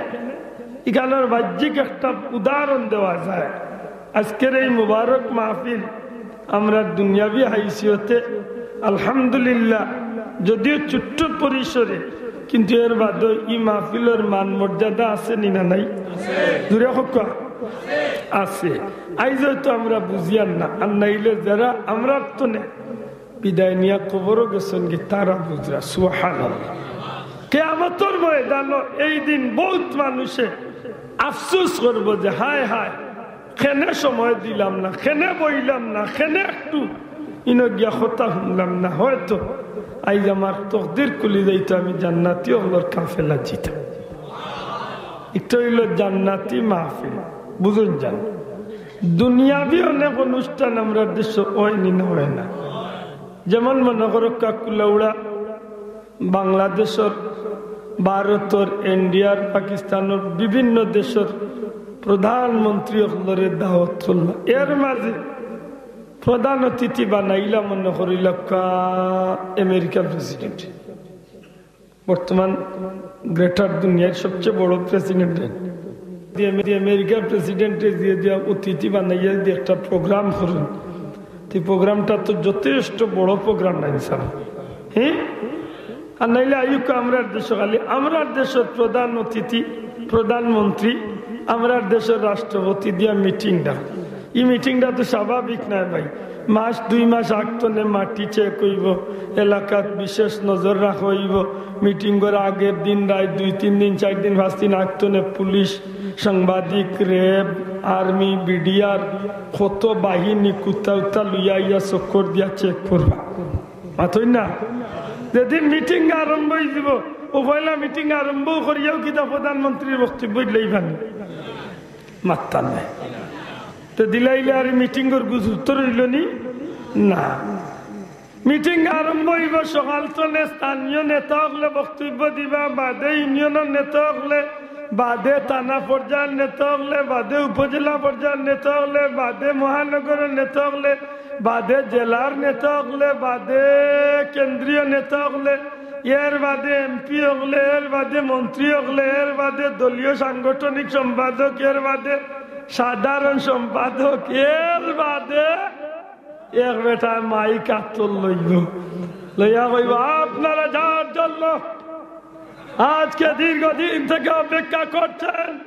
ইখানর বাহ্যিক একটা উদাহরণ দেওয়া যায়। আজকের এই মুবারক মাহফিল আমরা দুনিয়াবি হাইসিয়তে আলহামদুলিল্লাহ, যদিও ছোট্ট পরিসরে, কিন্তু এর বাদেও ই মাহফিলর মান মর্যাদা আছে নি না নাই? জুরে কউক্কা, আছে। আইজ হয়তো আমরা বুঝিয়ার না, আর নাইলে যারা আমরার থনে বিদায় নিয়া কবরো গেছইন গি, তারা বুঝরা। সুবহানাল্লাহ। কিয়ামতর ময়দানো এই দিন বউত মানুষে আফসোস করবো যে, "হায় হায়, কেনে সময় দিলাম না, কেনে বইলাম না, কেনে একটু ইনো গিয়া কথা হুনলাম না, হয়তো আইজ আমার তকদির খুলি যাইতো, আমি জান্নাতি অকলর কাফেলাত যাইতাম।" ইটা অইলো জান্নাতি মাহফিল, বুঝইন জান। দুনিয়াবি অনেক অনুষ্ঠান আমরার দেশো অয় নি না, অয় না। যেমন মনো করো কাকুলাউড়া, বাংলাদেশর, ভারতর, ইন্ডিয়ার, পাকিস্তানর বিভিন্ন দেশর প্রধানমন্ত্রী অকলরে দাওয়াত করলা। এর মাঝে প্রধান অতিথি বানাইলা, মনো করিলা কা-, আমেরিকার প্রেসিডেন্ট। বর্তমান গ্রেটার দুনিয়ার সবচেয়ে বড় প্রেসিডেন্ট। দি আমে-, দি আমেরিকার প্রেসিডেন্টে দিয়া দিয়া অতিথি বানাইয়া যদি একটা প্রোগ্রাম করইন, তে প্রোগ্রামটা তো যথেষ্ট বড় প্রোগ্রাম না ইনশাআল্লাহ। হ্যাঁ? আর নাইলে আউক্কা আমরার দেশো খালি আমরার দেশর প্রধান অতিথি, প্রধানমন্ত্রী, আমরার দেশর রাষ্ট্রপতি দিয়া মিটিংটা, ই মিটিংটা তো স্বাভাবিক নায় ভাই। মাস দুই মাস আগ থনে মাটি চেক অইবো, এলাকাত বিশেষ নজর রাখা অইবো। মিটিংর আগের দিন, রাইত দুই তিন দিন, চাইর দিন, পাঁচ দিন আগ থনে পুলিশ, সাংবাদিক, র‍্যাব, আর্মি, বিডিআর, কত বাহিনী কুত্তা উত্তা লইয়া আইয়া চক্কর দিয়া চেক করবা। মাতইন না? যেদিন মিটিং আরম্ভ অইযিবো, অউ পয়লা মিটিং আরম্ভ করিয়াউ কিতা প্রধানমন্ত্রীর বক্তব্য দিলাইবা নি? মাত্তা নাই। তে দিলাইলে আর মিটিংর গুরুত্ব রইলো নি? না। মিটিং আরম্ভ অইবো সকাল থনে, স্থানীয় নেতা অকলে বক্তব্য দিবা, বাদে ইউনিয়নর নেতা অকলে, বাদে থানা পর্যায়র নেতা অকলে, বাদে উপজেলা পর্যায়র নেতা অকলে, বাদে মহানগরর নেতা অকলে, বাদে জেলার নেতা অকলে, বাদে কেন্দ্রীয় নেতা অকলে, এর বাদে এমপি অকলে, এর বাদে মন্ত্রী অকলে, এর বাদে দলীয় সাংগঠনিক সম্পাদক, এর বাদে সাধারণ সম্পাদক, এর বাদে এক বেটায় মাইক আতো লইবো, লইয়া কইবো, "আপনারা যার জন্য আজকে দীর্ঘদিন থেকে অপেক্ষা করছেন।"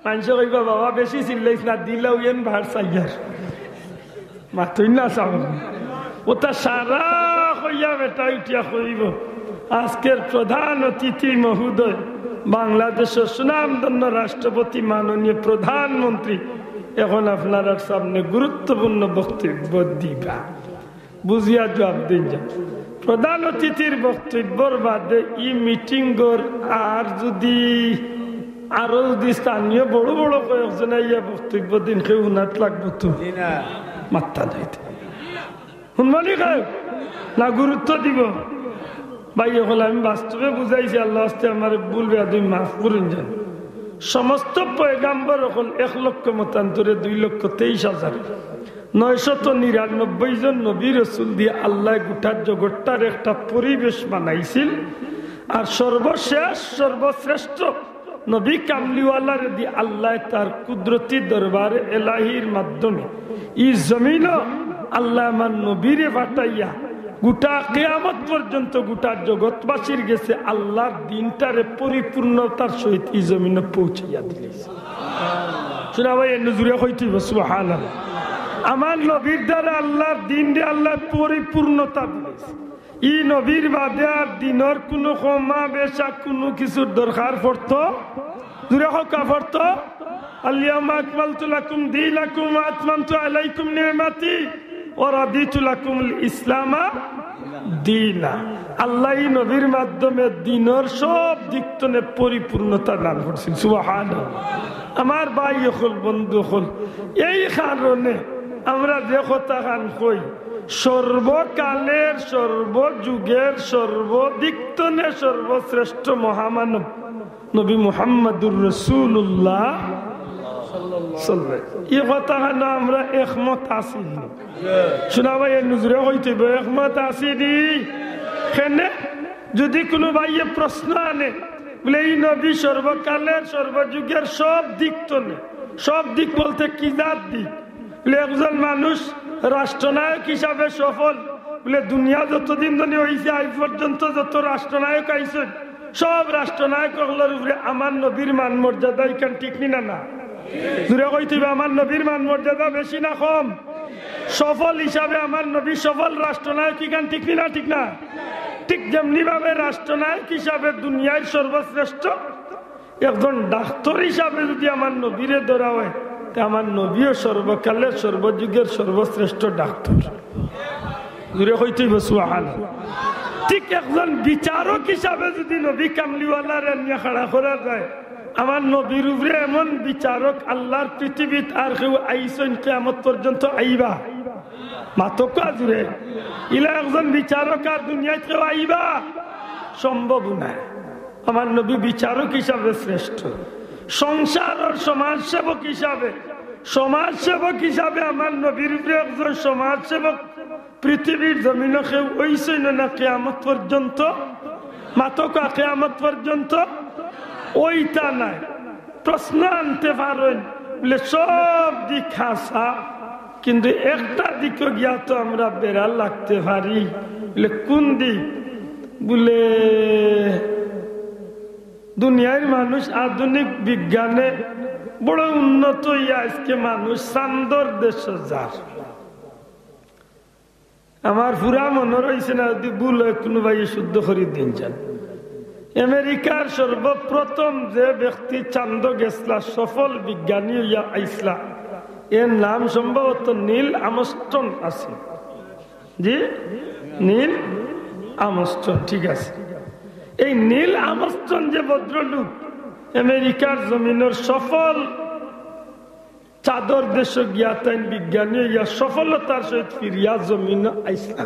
মানষে কইবা, "বাবা, বেশি চিল্লাইস না, দিলাও এন ভার সাইয়ার।" মাতইন না চাও। অতা সারা কইয়া বেটায় উঠিয়া কইবো, "আজকের প্রধান অতিথি মহোদয়, বাংলাদেশর সুনামধন্য রাষ্ট্রপতি, মাননীয় প্রধানমন্ত্রী এখন আপনারার সামনে গুরুত্বপূর্ণ বক্তব্য দিবা।" বুঝিয়া জুয়াব দিন যা। প্রধান অতিথির বক্তব্যর বাদে ই মিটিংর আর যুদি, আরো যুদি স্থানীয় বড় বড় কয়েকজন আইয়া বক্তব্য দিন, কেউ হুনাত লাগবো তো? মাত্তা নাই। হুনবো নি কেউ? না গুরুত্ব দিবো? ভাই অকল, আমি বাস্তবে বুঝাইছি, আল্লার ওয়াস্তে আমারে ভুল বেয়াদবি মাফ করইন যান। সমস্ত পয়গাম্বর অকল এক লক্ষ মতান্তরে দুই লক্ষ তেইশ হাজার নয়শত নিরানব্বই জন নবী রসুল দিয়া আল্লায় গোটা জগৎটার একটা পরিবেশ বানাইছিল। আর সর্বশেষ, সর্বশ্রেষ্ঠ নবী কামলিওয়ালারে দি আল্লায় তার কুদরতি দরবারে এলাহির মাধ্যমে ই জমিনো আল্লায় আমার নবীরে পাঠাইয়া গোটা কিয়ামত পর্যন্ত গোটা জগৎবাসীর গেছে আল্লার দিনটারে পরিপূর্ণতার সহিত ই জমিনো পৌঁছাইয়া দিলে। শুনা ভাই, এর নজরে কইতে হইব, সুবহানাল্লাহ। আমার নবীর দ্বারা আল্লার দিনরে আল্লায় পরিপূর্ণতা দিলে। ই নবীর বাদে আর দিনর কুনু কমা বেশা কুনু কিছুর দরকার পড়তো? জুরে কউক্কা, পড়তো? আল ইয়াউমা আকমালতু লাকুম দীনাকুম ওয়া আতমামতু আলাইকুম নি'মাতি ওয়া রাদিতু লাকুমুল ইসলামা দীনা। আল্লায় ই নবীর মাধ্যমে দিনর সব দিক তনে পরিপূর্ণতা দান করছইন। সুবহানাল্লাহ। আমার ভাই অকল, বন্ধু অকল, এই কারণে আমরা যে কথাখান কই, সর্বকালের, সর্বযুগের, সর্বদিক তনে সর্বশ্রেষ্ঠ মহামানব নবী মুহাম্মাদুর রাসূলুল্লাহ সাল্লাল্লাহু আলাইহি ওয়াসাল্লাম। ই কথাখানো আমরা একমত আছি নি? শুনা ভাই, এর নজরে কইতে হইব, একমত আছি নি? কেনে? যুদি কুনু ভাইয়ে প্রশ্ন আনে, বলে, "ই নবী সর্বকালের, সর্বযুগের, সব দিক তনে।" সব দিক বলতে কি জাত দিক? বলে, একজন মানুষ রাষ্ট্রনায়ক হিসাবে সফল। বলে, দুনিয়া যতদিন ধরে অইছে, আইজ পর্যন্ত যত রাষ্ট্রনায়ক আইছইন, সব রাষ্ট্রনায়ক অকলর উপরে আমার নবীর মান মর্যাদা ইখান ঠিক নি না? না, জুরে কইতে হইব, আমার নবীর মান মর্যাদা বেশি না কম? সফল হিসাবে আমার নবী সফল রাষ্ট্রনায়ক ইখান ঠিক নি না? ঠিক না? ঠিক যেমনি ভাবে রাষ্ট্রনায়ক হিসাবে দুনিয়ার সর্বশ্রেষ্ঠ, একজন ডাক্তর হিসাবে যুদি আমার নবীরে ধরা অয়, তে আমার নবীও সর্বকালের সর্বযুগের সর্বশ্রেষ্ঠ ডাক্তর। জুরে কইতে হইব সুবহানাল্লাহ। ঠিক একজন বিচারক হিসাবে যুদি নবী কামলিওয়ালারে আনিয়া খাড়া করা যায়, আমার নবীর উপরে এমন বিচারক আল্লার পৃথিবীত আর কেউ আইছইন, কিয়ামত পর্যন্ত আইবা? মাতউক্কা জুরে। ইলা একজন বিচারক আর দুনিয়াত কেউ আইবা? সম্ভব নায়। আমার নবী বিচারক হিসাবে শ্রেষ্ঠ, সংসারর সমাজসেবক হিসাবে, সমাজসেবক হিসাবে আমার নবীর উপরে একজন সমাজসেবক পৃথিবীর জমিনো কেউ অইছইন না কিয়ামত পর্যন্ত। মাতউক্কা, কিয়ামত পর্যন্ত অইতা নায়। প্রশ্ন আনতে পারইন, বলে, সব দিক হাছা, কিন্তু একটা দিকো গিয়া তো আমরা বেড়া লাগতে পারি। বলে, কোন দিক? বলে, দুনিয়ার মানুষ আধুনিক বিজ্ঞানে বড় উন্নত অইয়া আইজকে মানুষ চান্দর দেশো যার। আমার পুরা মনো রইছে না, যুদি ভুল অয় কুনু ভাইয়ে শুদ্ধ করি দিন যান। আমেরিকার সর্বপ্রথম যে ব্যক্তি চান্দো গেছলা, সফল বিজ্ঞানী অইয়া আইছলা, এর নাম সম্ভবত নীল আমস্ট্রং আছিল। জি, নীল আমস্ট্রং, ঠিক আছে। এই নীল আমস্ট্রং যে ভদ্রলোক, আমেরিকার জমিনর সফল চান্দর দেশো গিয়া তাইন বিজ্ঞানী অইয়া সফলতার সহিত ফিরিয়া জমিনো আইছলা।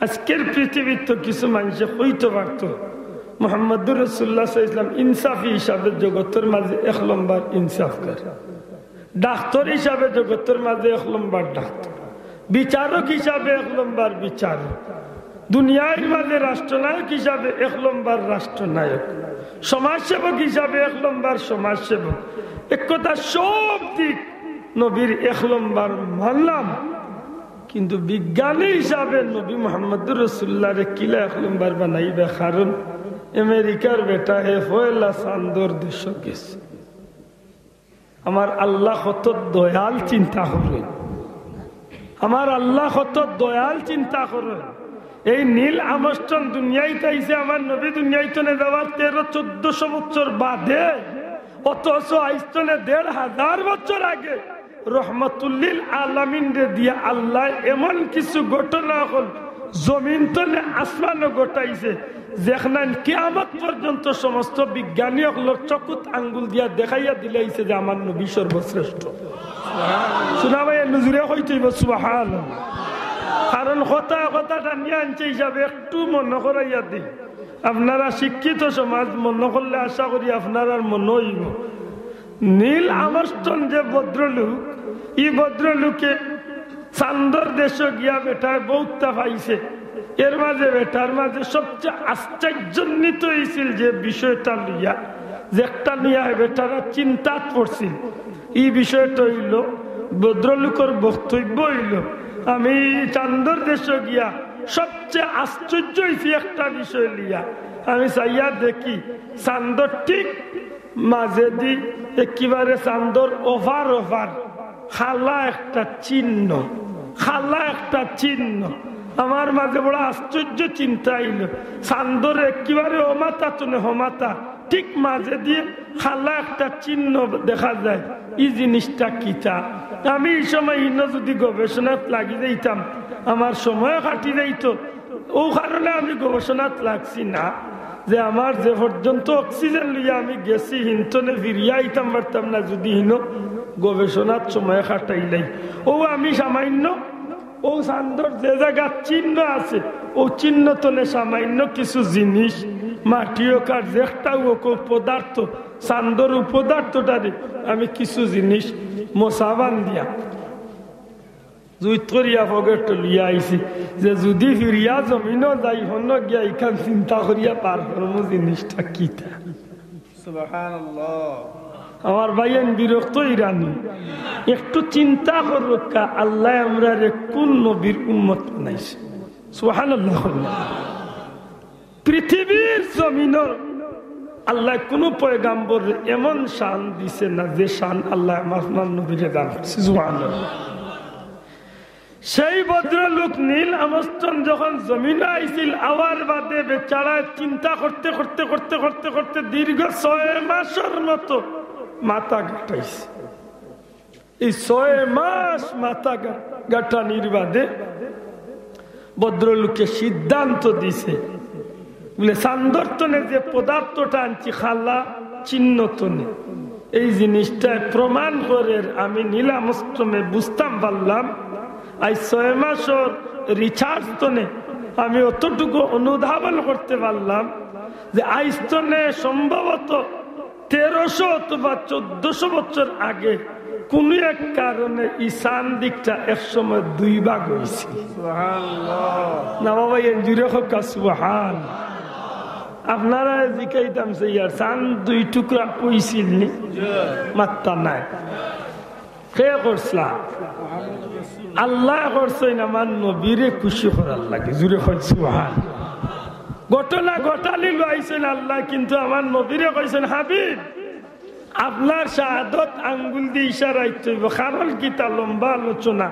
আইজকের পৃথিবীত তো কিছু মানষে কইতো পারতো, মুহাম্মদুর রাসূলুল্লাহ সাল্লাল্লাহু আলাইহি ওয়াসাল্লাম ইনসাফি হিসাবে জগতর মাঝে এক লম্বর ইনসাফকার, ডাক্তর হিসাবে জগতর মাঝে এক লম্বর ডাক্তর, বিচারক হিসাবে এক লম্বর বিচারক, দুনিয়ার মাঝে রাষ্ট্রনায়ক হিসাবে এক লম্বর রাষ্ট্রনায়ক, সমাজসেবক হিসাবে এক লম্বর সমাজসেবক। এক কথা, সব দিক নবীর এক লম্বর মানলাম, কিন্তু বিজ্ঞানী হিসাবে নবী মুহাম্মদুর রাসূলুল্লাহরে কিলা এক লম্বর বানাইবা? কারণ আমেরিকার বেটায় পয়লা চান্দর দেশো গেছে। আমার আল্লাহ কত দয়াল, চিন্তা করইন। আমার আল্লাহ কত দয়াল, চিন্তা করইন। এই নীল আমস্ট্রং দুনিয়াইত আইছে আমার নবী দুনিয়াইত নে যাওয়ার তেরো চৌদ্দশো বছর বাদে, অথচ আইজ তনে দেড় হাজার বছর আগে রহমতুল্লিল আলামিনরে দিয়া আল্লায় এমন কিছু ঘটনা অকল জমিন তনে আসমানো ঘটাইছে, যেখান কিয়ামত পর্যন্ত সমস্ত বিজ্ঞানী অকলর চকুত আঙ্গুল দিয়া দেখাইয়া দিলাইছে যে আমার নবী সর্বশ্রেষ্ঠ। শুনা ভাই, নজুরে কইতে অইবো সুবহান। কারণ কথা কথা টানিয়া আনছে হিসাবে একটু মনো করাইয়া দিই। আপনারা শিক্ষিত সমাজ, মনো করলে আশা করি আপনারার মনো অইবো। নীল আমস্ট্রং যে ভদ্রলোক, ই ভদ্রলোকে চান্দর দেশো গিয়া বেটায় বউততা পাইছে। এর মাঝে বেটার মাঝে সবচেয়ে আশ্চর্যান্বিত অইছিল যে বিষয়টা লইয়া, যে একটা নিয়া বেটারা চিন্তাত পড়ছিল। ই বিষয়টা অইলো, ভদ্রলোকর বক্তব্য অইলো, আমি চান্দর দেশো গিয়া সবচেয়ে আশ্চর্য অইছি একটা বিষয় লইয়া। আমি চাইয়া দেখি চান্দর ঠিক মাঝেদি একেবারে চান্দর ওপার ওপার কালা একটা চিহ্ন, কালা একটা চিহ্ন। আমার মাঝে বড় আশ্চর্য চিন্তা আইলো, চান্দর একেবারে অমাতা তনে হমাতা ঠিক মাঝেদি কালা একটা চিহ্ন দেখা যায়, ই জিনিসটা কিতা? আমি ই সময় ইনো যুদি গবেষণাত লাগি যাইতাম, আমার সময় কাটি যাইতো। অউ কারণে আমি গবেষণাত লাগছি না, যে আমার যে পর্যন্ত অক্সিজেন লইয়া আমি গেছি, হিনতনে ফিরিয়া আইতাম পারতাম না যুদি হিনো গবেষণাত সময় কাটাইলাই। অউ আমি সামান্য অউ চান্দর যে জাগাত চিহ্ন আছে, অউ চিহ্ন তনে সামান্য কিছু জিনিস, মাটি অউক আর যেকটাউ অউক, অউ পদার্থ, চান্দর অউ পদার্থটারে আমি কিছু জিনিস মশা বান্ধিয়া জুইত করিয়া পকেটো লইয়া আইছি, যে যুদি ফিরিয়া জমিনো যাই, হনো গিয়া ইখান চিন্তা করিয়া বার করমু জিনিসটা কিতা। সুবহানাল্লাহ। আমার ভাইয়াইন বিরক্ত অইরা নি, একটু চিন্তা করউক্কা, আল্লায় আমরারে কুন নবীর উম্মত বানাইছে। সুবহানাল্লাহ। পৃথিবীর জমিনর আল্লায় কুনু পয়গাম্বররে এমন শান দিছে না, যে শান আল্লায় আমার নবীরে দান করছে। সুবহানাল্লাহ। সেই ভদ্রলোক নীল আমস্ট্রং যখন জমিনো আইছিল, আওয়ার বাদে বেচারায় চিন্তা করতে করতে করতে করতে করতে দীর্ঘ ছয় মাসর মতো মাথা ঘাটাইছে। এই ছয় মাস মাথা ঘা-, ঘাটানির বাদে ভদ্রলোকে সিদ্ধান্ত দিছে, বলে, চান্দর তনে যে পদার্থটা আনছি, কালা চিহ্ন তনে, এই জিনিসটায় প্রমাণ করের আমি নীল আমস্ট্রংয়ে বুঝতাম পারলাম, আইজ ছয় মাসর research তনে আমি অতটুকু অনুধাবন করতে পারলাম যে আইজ তনে সম্ভবত তেরোশো অথবা চৌদ্দশো বছর আগে কুনু এক কারণে ই চান দিকটা এক সময় দুই ভাগ অইছিল। সুবহানাল্লাহ। না বাবা, এ জুরে কউক্কা সুবহান। আপনারারে জিকাইতাম চাইয়ার, চান দুই টুকরা অইছিল নি? মাত্তা নাই। কে করছলা? আল্লায় করছইন আমার নবীরে খুশি করার লাগি। জুরে কইন সুবহান। ঘটনা ঘটালি লইছইন আল্লায়, কিন্তু আমার নবীরে কইছইন, হাবিব, আপনার শাহাদত আঙ্গুল দি ইশারা দিতে অইবো, কারণ কিতা? লম্বা আলোচনা।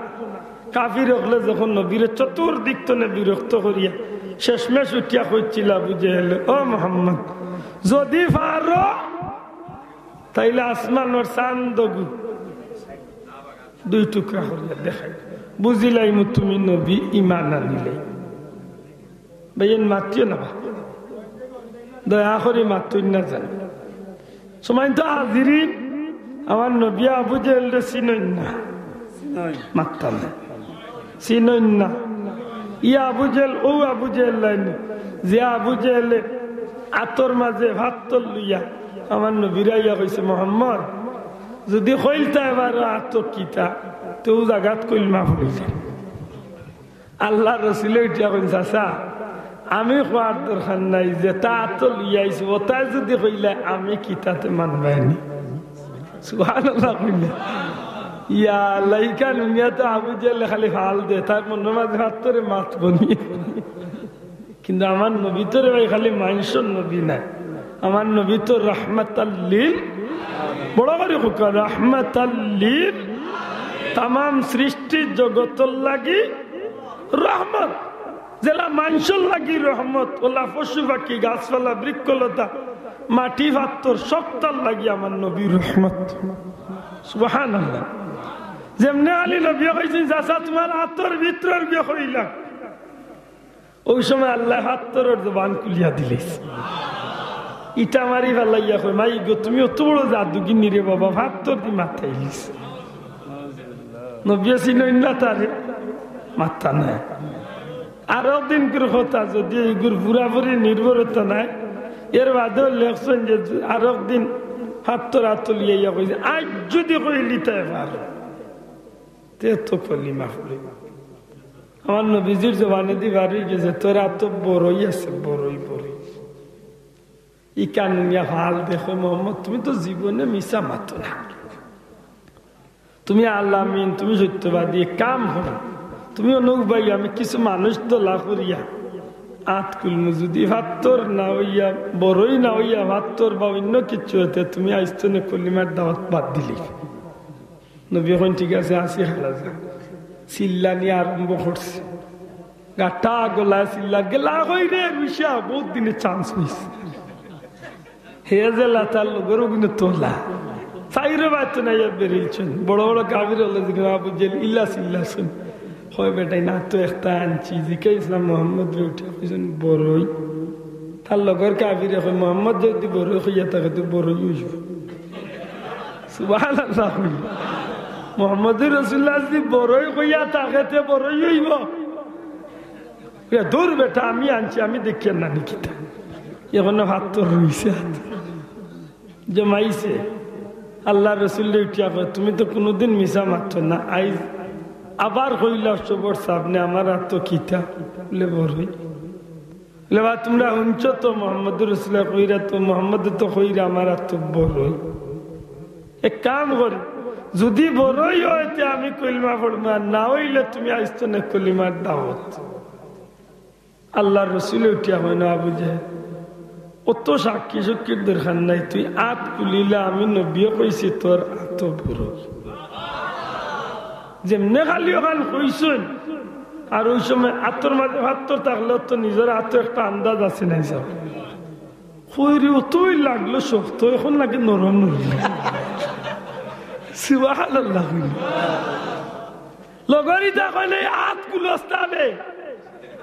কাফির অকলে যখন নবীরে চতুর্দিক তনে বিরক্ত করিয়া শেষমেশ উঠিয়া কইছিল আবু জেহেলে, "ও মোহাম্মদ, যুদি পারো তাইলে আসমানর চান্দগু দুই টুকরা করিয়া দেখাই, বুঝিলাইমু তুমি নবী, ইমান আনিলে।" ভাইয়াইন, মাতিও না বা, দয়া করি মাতইন না জান। সম্মানিত হাজিরিন, আমার নবী আবু জেহেলরে চিনইন না, মাততা না, চিনইন না। ই আবু জেহেল, অউ আবু জেহেল নায়নি, যে আবু জেহেলে আতর মাঝে পাত্থর লইয়া আমার নবীরে আইয়া কইছে, "মোহাম্মদ, যুদি কইলতায় পারো আতো কিতা, তে অউ জাগাত কলমা পড়িলে।" আল্লার রসুলে উঠিয়া কইন, "চাচা, আমি কওয়ার দরকার নাই, যেতা আতো লইয়া আইছি, অতায় যুদি কইলায় আমি কিতা, তে মানবায়নি।" সুবহানাল্লাহ কইলা। ইয়া আল্লাহ, ইখান হুনিয়া তো আবু জেহেলে খালি ফাল দে, তার মনর মাঝে পাত্থরে মাতবো নি। কিন্তু আমার নবী তো রে ভাই খালি মানষর নবী নায়, আমার নবী তো রাহমাতাল লিল, বড় করি কউক্কা, রাহমাতাল লিল, তামাম সৃষ্টির জগতর লাগি রহমত। যেলা মানষর লাগি রহমত, অউলা পশু পাখি, গাছপালা, বৃক্ষলতা, মাটি পাত্থর, সবতার লাগি আমার নবী রহমত। সুবহানাল্লাহ। যেমনে আলী নবী কইছইন, "চাচা, তুমার আতর ভিতরর গিয়া কইলাম।" অউ সময় আল্লায় পাত্থরর জবান খুলিয়া দিলাইছে। ইটা মারি ফালাইয়া কয়, "মাই গো, তুমি অত বড় জাদুগিন্নি রে বাবা, পাত্থর দি মাতাইলিছো।" নবীয়ে চিনইন না তারে, মাততা নায়। আরক দিনকুর কথা, যুদি ইগুর পুরাপুরি নির্ভরতা নাই, এর বাদেও লেখছইন যে আরক দিন পাত্থর আতো লইয়া কইছে, "আইজ যুদি কইলিতায় পারো, তে তো কলিমা পড়িবা।" আমার নবীজির জবানেদি বার অইগেছে, "তোর আতো বড়ই আছে, বড়ই, বড়ই।" ইখান হুনিয়া ফাল দে, কয়, "মোহাম্মদ, তুমি তো জীবনে মিছা মাতো না, তুমি আল আমিন, তুমি সত্যবাদী, এক কাম করো, তুমি অনো উবাইও, আমি কিছু মানুষ দলা করিয়া আত খুলমু, যুদি পাত্থর না অইয়া, বড়ই না অইয়া পাত্থর বা অইন্য কিচ্ছু অয়, তে তুমি আইজ তনে কলিমার দাওয়াত বাদ দিলাইও।" নবীয়ে কইন, "ঠিক আছে, আছি খালা যান।" চিল্লানি আরম্ভ করছে, গাটা গলায় চিল্লা, "গেলা কই রে রুশা, বউত দিনে chance পাইছি।" হে যেলা তার লগর অগুইন অলা, চাইরোবায় তনে আইয়া বেরিলছইন। বড় বড় কাফির অকলে যেগুইন আবু জেহেল ইলা চিল্লাছইন, কয়, "বেটাইন, আতো একটা আনছি।" জিকাইছলা মোহাম্মদরে, উঠিয়া কইছইন, "বড়ই।" তার লগর কাফিরে কয়, "মোহাম্মদে যুদি বড়ই কইয়া থাকে, তে বড়ই অইবো।" সুবহানাল্লাহ। মোহাম্মদুর রাসূলুল্লাহ যুদি বড়ই কইয়া থাকে, তে বড়ই অইবো। "দূর বেটা, আমি আনছি, আমি দেখিয়ার না নি কিতা।" অখনো পাত্থর রইছে, জমাইছে। আল্লার রসুলরে উঠিয়া কয়, "তুমি তো কুনুদিন মিছা মাতো না, আইজ আবার কইলাও সবর সামনে, আমার আতো কিতা?" বলে, "বড়ই।" বলে, "বা তুমরা হুনছো তো মোহাম্মদুর রাসূলুল্লাহ কইরা, তো মোহাম্মদে তো কইরা আমার আতো বড়ই। এক কাম করি, যুদি বড়ই অয় তে আমি কলিমা পড়মু, আর না অইলে তুমি আইজ তনে কলিমার দাওয়াত।" আল্লার রসুলে উঠিয়া কইন, "আবু জেহেল, অত সাক্ষী সাক্ষীর দরকার নাই, তুই আত খুলিলা, আমি নবীয়ে কইছি তোর আতো বড়ই।" যেমনে খালি অখান কইছইন, আর অউ সময় আতর মাঝে পাত্থর থাকলেও তো নিজর আতো একটা আন্দাজ আছে নাই যাও। কই রে, অতই লাগলো শক্ত, অখন লাগে নরম নরম। সুবহানাল্লাহ। লগর ইতা কইলে, "আত খুলস না বে।"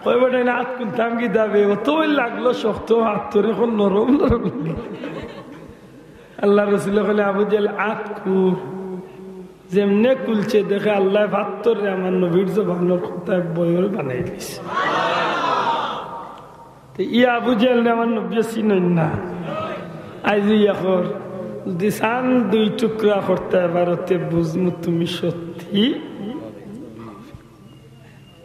কয়, "বেটাইন, আত খুলতাম কিতা বে? অতই লাগলো শক্ত পাত্থর, অখন নরম নরম।" আল্লার রসুলে কইলে, "আবু জেহেল, আত খুল।" যেমনে খুলছে, দেখে আল্লায় পাত্থররে আমার নবীর জবানর কথায় বড়ই বানাই দিছে। তে ই আবু জেহেলরে আমার নবীয়ে চিনইন না। আইজ অখন যুদি চান্দ দুই টুকরা করতায় পারো, তে বুঝমু তুমি সত্যি।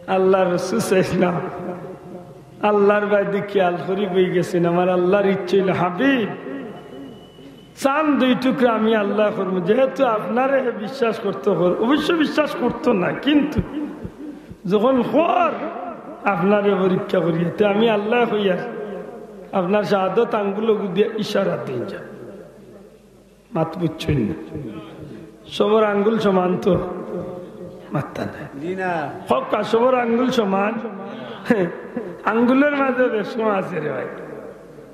আল্লার রসুল সাল্লাল্লাহু আলাইহি ওয়াসাল্লাম আল্লার বায়দি খিয়াল করি বই গেছইন, আমার আল্লার ইচ্ছা অইলো, "হাবিব, চান্দ দুই টুকরা আমি আল্লায় করমু, যেহেতু আপনারে হে বিশ্বাস করতো কর।" অবশ্য বিশ্বাস করতো না, কিন্তু যখন কর, "আপনারে পরীক্ষা করিয়া, তে আমি আল্লায় কইয়ার, আপনার শাহাদত আঙ্গুল অগু দিয়া ইশারা দিন যা।" মাত বুঝছইন না? সবর আঙ্গুল সমান তো? মাত্তা নাই। জি না। হক্কা সবর আঙ্গুল সমান? আঙ্গুলর মাঝে বেশকম আছে রে ভাই।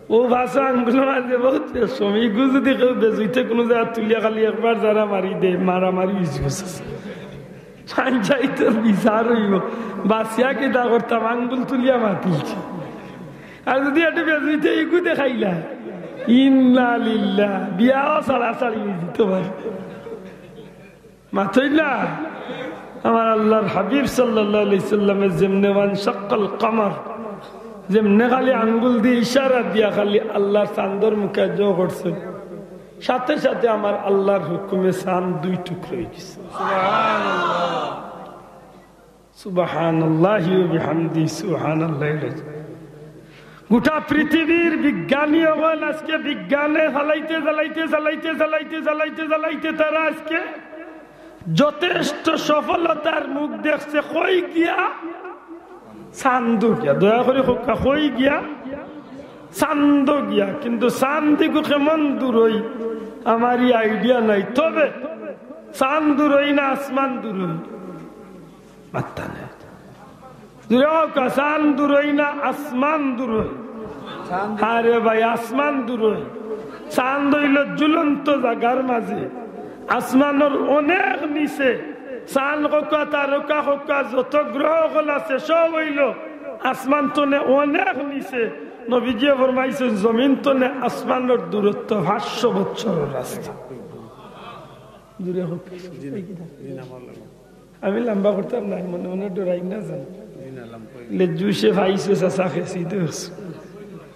অউ বাঁচা আঙ্গুলর মাঝে বউত বেশকম। ইগু যুদি কেউ বেজুইতে কুনু জাগাত তুলিয়া খালি একবার যারা মারি দে, মারামারি অইযিবো। পঞ্চায়েতর বিচার অইবো। বাঁচিয়া কিতা করতাম, আঙ্গুল তুলিয়া মাতিলছি। আর যুদি একটু বেজুইতে ইগু দেখাইলা, ইন্না লিল্লাহ, বিয়াও ছাড়াছাড়ি অইযিতো পারে। মাতইন না? আমার আল্লার হাবিব সাল্লাল্লাহু আলাইহি সাল্লামে যেমনে ওয়ানশাক্কাল কামার, যেমনে খালি আঙ্গুল দি ইশারা দিয়া খালি আল্লার চান্দর মুখে জো করছইন, সাথে সাথে আমার আল্লার হুকুমে চান দুই টুকরা অইগেছে। সুবহানাল্লাহি ওয়া বিহামদি, সুবহানাল্লাহিল আযীম। গোটা পৃথিবীর বিজ্ঞানী অকল আজকে বিজ্ঞানে চালাইতে, চালাইতে, চালাইতে, চালাইতে, চালাইতে, চালাইতে তারা আজকে যথেষ্ট সফলতার মুখ দেখছে। কই গিয়া? চান্দো গিয়া। দয়া করি কউক্কা, কই গিয়া? চান্দো গিয়া। কিন্তু চান্দ ইগু কেমন দূরই আমার ই idea নাই। তবে চান দূরই না আসমান দূরই? মাত্তা নাই। জুরে কউক্কা, চান দূরই না আসমান দূরই? আরে ভাই, আসমান দূরই। চান অইলো ঝুলন্ত জাগার মাঝে, আসমানর অনেক নিচে। চান কউক্কা, তারকা কউক্কা, যত গ্রহ অকল আছে সব অইলো আসমান তনে অনেক নিচে। নবীজিয়ে ফরমাইছইন, জমিন তনে আসমানর দূরত্ব পাঁচশো বছরর রাস্তা। জুরে কউক্কা। আমি লম্বা করতাম না, মনে মনে ডরাই না জান। লেজুসে পাইছে চাচা খেছি দোষ।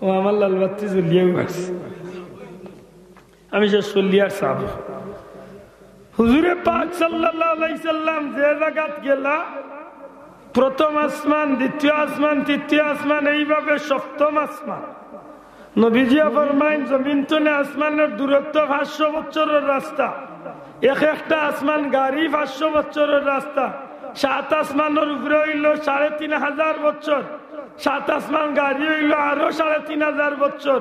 ও আমার লাল বাত্তি জ্বলিয়াউ আছে। আমি শেষ করিয়ার সাব। হুজুরে পাক সাল্লাল্লাহু আলাইহি সাল্লাম যে জাগাত গেলা, প্রথম আসমান, দ্বিতীয় আসমান, তৃতীয় আসমান, এইভাবে সপ্তম আসমান। নবীজিয়ে ফরমাইন, জমিন তনে আসমানর দূরত্ব পাঁচশো বছরর রাস্তা। এক একটা আসমান গাড়ি পাঁচশো বছরর রাস্তা। সাত আসমানর উপরে অইলো সাড়ে তিন হাজার বছর। সাত আসমান গাড়ি অইলো আরো সাড়ে তিন হাজার বছর।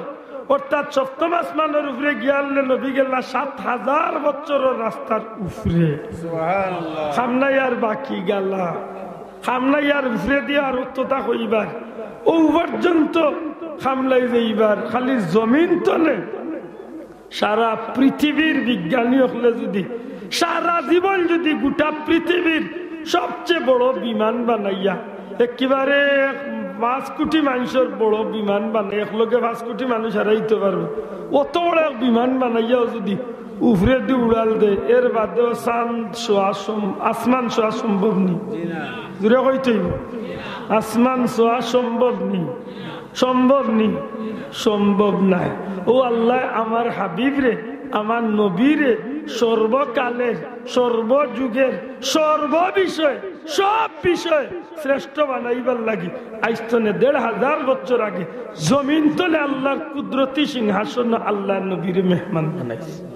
অর্থাৎ সপ্তম আসমানর উপরে গিয়ারলে নবী গেলা সাত হাজার বছরর রাস্তার উপরে। সুবহানাল্লাহ। সামনে আর বাকি গেলা। সামনে আর উপরে দিয়া আর অততা কইবার। অউ পর্যন্ত সামনে যাইবার, খালি জমিন তনে। সারা পৃথিবীর বিজ্ঞানী অকলে যুদি সারা জীবন যুদি গোটা পৃথিবীর সবচেয়ে বড় বিমান বানাইয়া, একেবারে এক পাঁচ কোটি মানুষর বড় বিমান বানাই, একলগে পাঁচ কোটি মানুষ হারাইতো পারবো, অত বড় এক বিমান বানাইয়াও যুদি উপরেদি উড়াল দেয়, এর বাদেও চান ছোঁয়া সম-, আসমান ছোঁয়া সম্ভব নি। জুরে কইতে অইবো, আসমান ছোঁয়া সম্ভব নি, সম্ভব নি, সম্ভব নায়। ও আল্লায় আমার হাবিবরে, আমার নবীরে সর্বকালের, সর্বযুগের, সর্ব বিষয়ে, সব বিষয়ে শ্রেষ্ঠ বানাইবার লাগি আইজ তনে দেড় হাজার বছর আগে জমিন তনে আল্লার কুদরতি সিংহাসন আল্লার নবীরে মেহমান বানাইছে।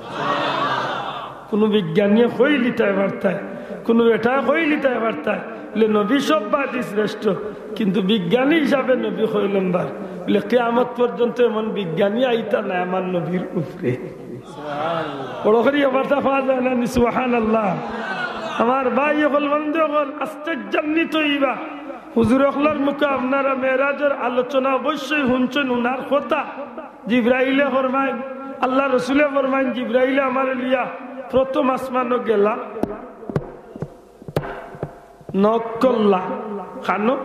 কুনু বিজ্ঞানীয়ে কইলিতায় পারতায়, কুনু বেটায় কইলিতায় পারতায়, বলে নবী সব বাদে শ্রেষ্ঠ, কিন্তু বিজ্ঞানী হিসাবে নবী কয় নম্বর। বলে কিয়ামত পর্যন্ত এমন বিজ্ঞানী আইতা নায় আমার নবীর উপরে। বড় করি আবার তা পাওয়া যায় না নি, সুবহানাল্লাহ। আমার ভাই অকল, বন্ধু অকল, আশ্চর্যান্বিত অইবা। হুজুর অকলর মুখে আপনারা মেরাজর আলোচনা অবশ্যই হুনছইন, হুনার কথা। জিব্রাইলে ফরমাইন, আল্লার রসুলে ফরমাইন, জিব্রাইলে আমারে লইয়া প্রথম আসমানো গেলা, knock করলা। কানো?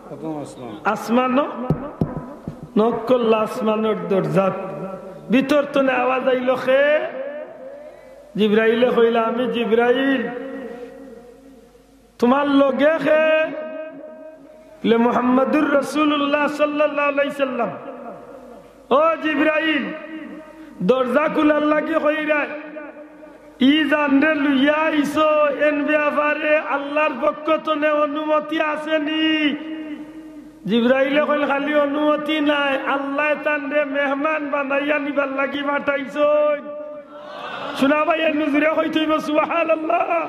প্রথম আসমান। আসমানো knock করলা, আসমানর দরজাত। ভিতর তনে আওয়াজ আইলো, "কে?" জিব্রাইলে কইলা, "আমি জিব্রাইল।" "তুমার লগে কে?" বলে, "মুহাম্মাদুর রাসূলুল্লাহ সাল্লাল্লাহু আলাইহি সাল্লাম।" "ও জিব্রাইল, দরজা খুলার লাগি কইরায়, ই জানরে লইয়া আইছো, এন ব্যাপারে আল্লার পক্ষ তনে অনুমতি আছে নি?" জিব্রাইলে কইল, "খালি অনুমতি নায়, আল্লায় তানরে মেহমান বানাইয়া নিবার লাগি পাঠাইছইন।" শুনা ভাই, এর নজরে কইতে অইবো সুবহানাল্লাহ।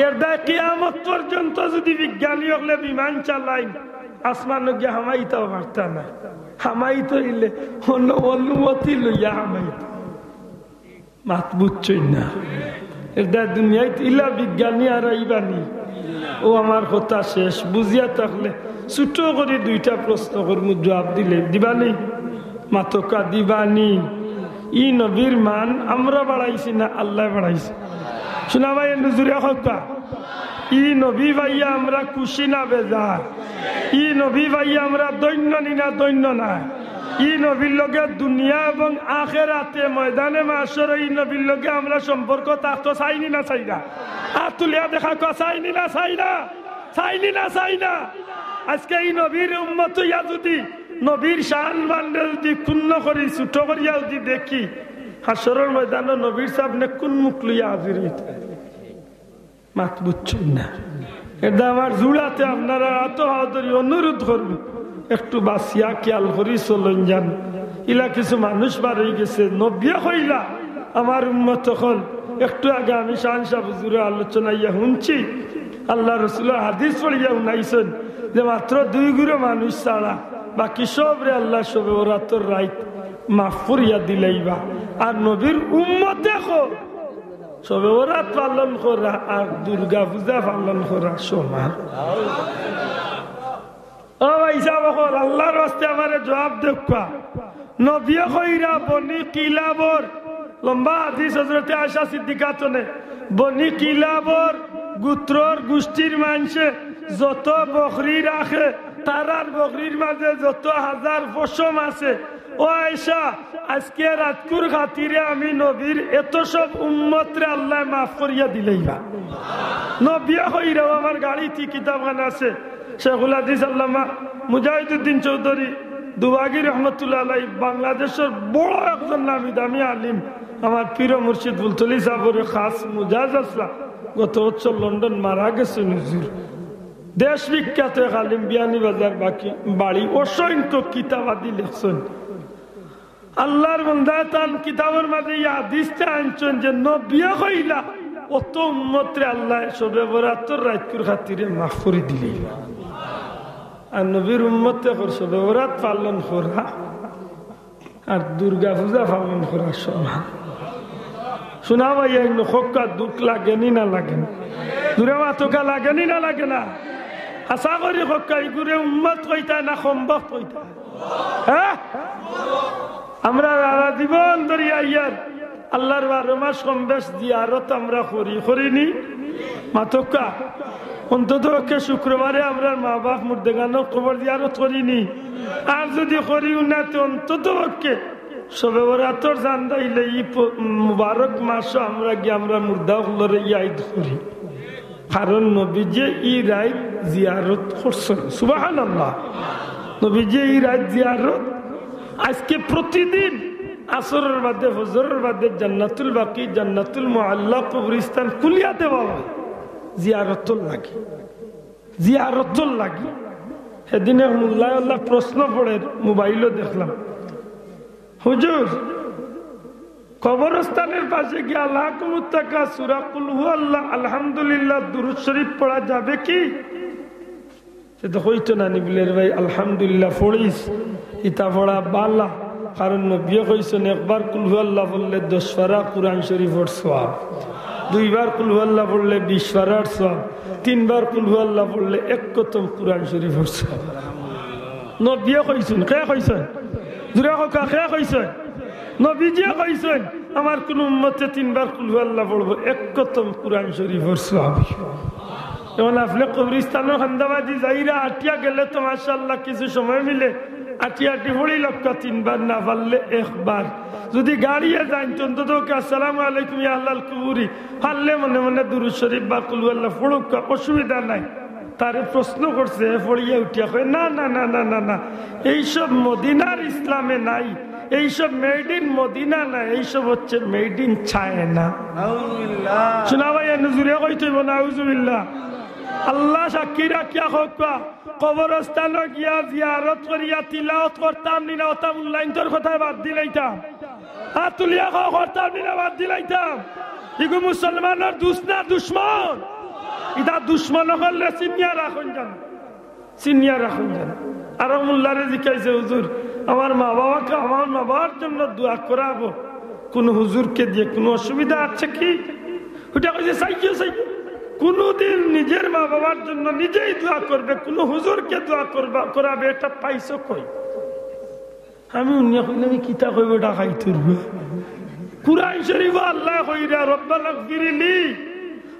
এর দায় কিয়ামত পর্যন্ত যুদি বিজ্ঞানী অকলে বিমান চালাইন, আসমানো গিয়া হামাইতাও পারতা না। হামাইতো অইলে অন্য অনুমতি লইয়া হামাইতো। মাত বুঝছইন না? এরদায় দুনিয়াত ইলা বিজ্ঞানী আর আইবানি। ও আমার কথা শেষ, বুঝিয়া থাকলে ছোট করি দুইটা প্রশ্ন করমু, জুয়াব দিলে দিবানি? মাতকা দিবানি? ই নবীর মান আমরা বাড়াইছি না আল্লায় বাড়াইছে? শুনা ভাই, এ নজুরিয়া হক্কা। ই নবী ভাইয়া আমরা খুশি না বেজার? ই নবী ভাইয়া আমরা দৈন্য নি না দৈন্য না? ই নবীর লগে দুনিয়া এবং আখেরাতে ময়দানে মাশরে ই নবীর লগে আমরা সম্পর্ক থাকতো চাইনি না চাই না? আত তুলিয়া দেখা কয় চাইনি না চাই না? চাইনি না চাই না? আজকে ই নবীর উম্মত অইয়া যদি নবীর শান মানরে যদি ক্ষুণ্ণ করি, ছোট করিয়া যদি দেখি, হাশরর ময়দানো নবীর সামনে কোন মুখ লইয়া হাজির অইতা? মাত বুঝছইন না? এরদায় আমার জুড়াতে আপনারা আতো হাত ধরি অনুরোধ করমু, একটু বাঁচিয়া খেয়াল করি চলইন যান। ইলা কিছু মানুষ বার অইগেছে, নবিয়ে কইলা, আমার উম্মত অকল, একটু আগে আমি শান সাব হুজুরর আলোচনা ইয়া হুনছি, আল্লার রসুলর হাদিস পড়িয়া হুনাইছইন যে মাত্র দুই গুরু মানুষ ছাড়া বাকি সবরে আল্লায় শবে বরাতর রাইত মাফ করিয়া দিলাইবা। আর নবীর উম্মতে কও, শবে বরাত পালন করা আর দুর্গা পূজা পালন করা সমান? ও ভাইসাব অকল, আল্লার ওয়াস্তে আমারে জুয়াব দেউক্কা। নবিয়ে কইরা বনি কিলাবর, লম্বা হাদিস হজরতে আয়েশা সিদ্দিকা তনে, বনি কিলাবর গুত্রর গুষ্টির মানষে যত বকরি রাখে, তারার বকরির মাজে যত হাজার পশম আছে, ও আয়েশা, আজকে রাইতকুর খাতিরে আমি নবীর এত সব উম্মতরে আল্লায় মাফ করিয়া দিলাইবা। নবিয়ে কইরা, ও আমার গাড়িত ই কিতাবখান আছে, শেখুল হাদিস আল্লামা মুজাহিদুদ্দিন চৌধুরী দুবাগি রহমতুল্লাহ আলাই, বাংলাদেশর বড় একজন নামি দামি আলিম, আমার পীর মুর্শিদ ফুলতলি সাবরে খাস মুজাজ আসলা, গত বছর লন্ডন মারা গেছইন হুজুর। দেশ বিখ্যাত এক আলিম, বিয়ানীবাজার বাকি বাড়ি, অসংখ্য কিতাবাদি লেখছইন। আল্লার বন্দায় তান কিতাবর মাজে ই হাদিসটা আনছইন যে নবিয়ে কইলা, অত উম্মতরে আল্লায় শবে বরাতর রাইতকুর খাতিরে মাফ করি দিলাইবা। আর নবীর উম্মতে কর শবে বরাত পালন করা আর দুর্গা পূজা পালন করা সমান। শুনা ভাই, এই হক্কা দুখ লাগেনি না লাগে না? জুরে মাতকা, লাগেনি না লাগে না? আশা করি হক্কা ইগুরে উম্মত কইতা না কমবখত কইতা? হ্যাঁ? আমরা সারা জীবন ধরি আইয়ার আল্লার বারো মাস কম বেশ জিয়ারত আমরা করি, করিনি? মাতকা, অন্তত পক্ষে শুক্রবারে আমরার মা বাপ মুর্দেগানর কবর জিয়ারত করিনি? আর যদি করিও না, তে অন্তত পক্ষে শবে বরাতর জান্দাইলে ই প-, মুবারক মাসো আমরা গিয়া আমরা মুর্দা অকলরে ইয়াদ করি। কারণ নবীজিয়ে ই রাইত জিয়ারত করছইন। সুবহানাল্লাহ। নবীজিয়ে ই রাইত জিয়ারত। আজকে প্রতিদিন আসরর বাদে, ফজরর বাদে জান্নাতুল বাকি, জান্নাতুল মুআল্লা কবরস্থান খুলিয়া দেওয়া অয় জিয়ারতর লাগি। জিয়ারতর লাগি। সেদিন এক মুল্লায় আল্লাহ প্রশ্ন পড়ের, মোবাইলো দেখলাম, হুজুর, কবরস্থানর পাশে গিয়া আল্লাহ কুমুত্তাকা সূরা কুল হু আল্লাহ, আলহামদুলিল্লাহ, দুরূদ শরীফ পড়া যাবে কি? সে তো কইতো না নি, বুলে, "রে ভাই, আলহামদুলিল্লাহ পড়িস।" ইতা পড়া বালা, কারণ নবীয়ে কইছইন, একবার কুল হু আল্লাহ পড়লে দশ পারা কুরআন শরীফর সওয়াব, দুইবার কুল হু আল্লাহ পড়লে বিশ পারার সওয়াব, তিনবার কুল হু আল্লাহ পড়লে এক খতম কুরআন শরীফর সওয়াব। নবীয়ে কইছইন, কে কইছইন? জুরে কউক্কা, কে কইছইন? নবীজিয়ে কইছইন, আমার কুনু উম্মতে তিনবার কুল হু আল্লাহ পড়বো, এক খতম কুরআন শরীফর সওয়াব। এখন আপনে কবরস্থানর কান্দাবাজি যাইরা আটিয়া গেলে তো মাশাআল্লাহ কিছু সময় মিলে, আটি আটি পড়ি লউক্কা তিনবার, না পারলে একবার। যদি গাড়িয়ে যাইন তো অন্তত কউক্কা, "আসসালামু আলাইকুম ইয়া আহলাল কুবুরি", পারলে মনে মনে দুরূদ শরীফ বা কুল হু আল্লাহ পড়উক্কা, অসুবিধা নাই। তারে প্রশ্ন করছে, হে পড়িয়া উঠিয়া কয়, "না, না, না, না, না, না, এইসব মদিনার ইসলামে নাই, এইসব made in মদিনা না, এইসব হচ্ছে made in চায়না।" নাউজুবিল্লাহ। শুনা ভাই, এ নজুরিয়া কইতে অইবো, নাউজুবিল্লাহ। আল্লাহ সাক্ষী রাখিয়া কউক্কা, কবরস্থানো গিয়া জিয়ারত করিয়া তিলাওত করতাম নি না, অতা মুল্লাইন্তর কথায় বাদ দিলাইতাম। আত তুলিয়া কও, করতাম নি না বাদ দিলাইতাম? ইগু মুসলমানর দুস না দুশমন? ইতা দুশমন অকলরে চিনিয়া রাখইন যান, চিনিয়া রাখইন যান। আরো মুল্লারে জিকাইছে, "হুজুর, আমার মা বাবাকে, আমার মা বাবার জন্য দোয়া করাবো।" কোনো হুজুরকে দিয়ে কোনো অসুবিধা আছে কি? ওটা কইছে, "চাইও, চাইও।" কোনোদিন নিজের মা বাবার জন্য নিজেই দোয়া করবে, কোনো হুজুরকে দোয়া করবা, করাবে, এটা পাইছো কই? আমি উনিয়া কইলাম, "আমি কিতা কইব, এটা খাই তুলব।" কুরআন শরীফ আল্লাহ কইরা, "রব্বানা গফিরলি,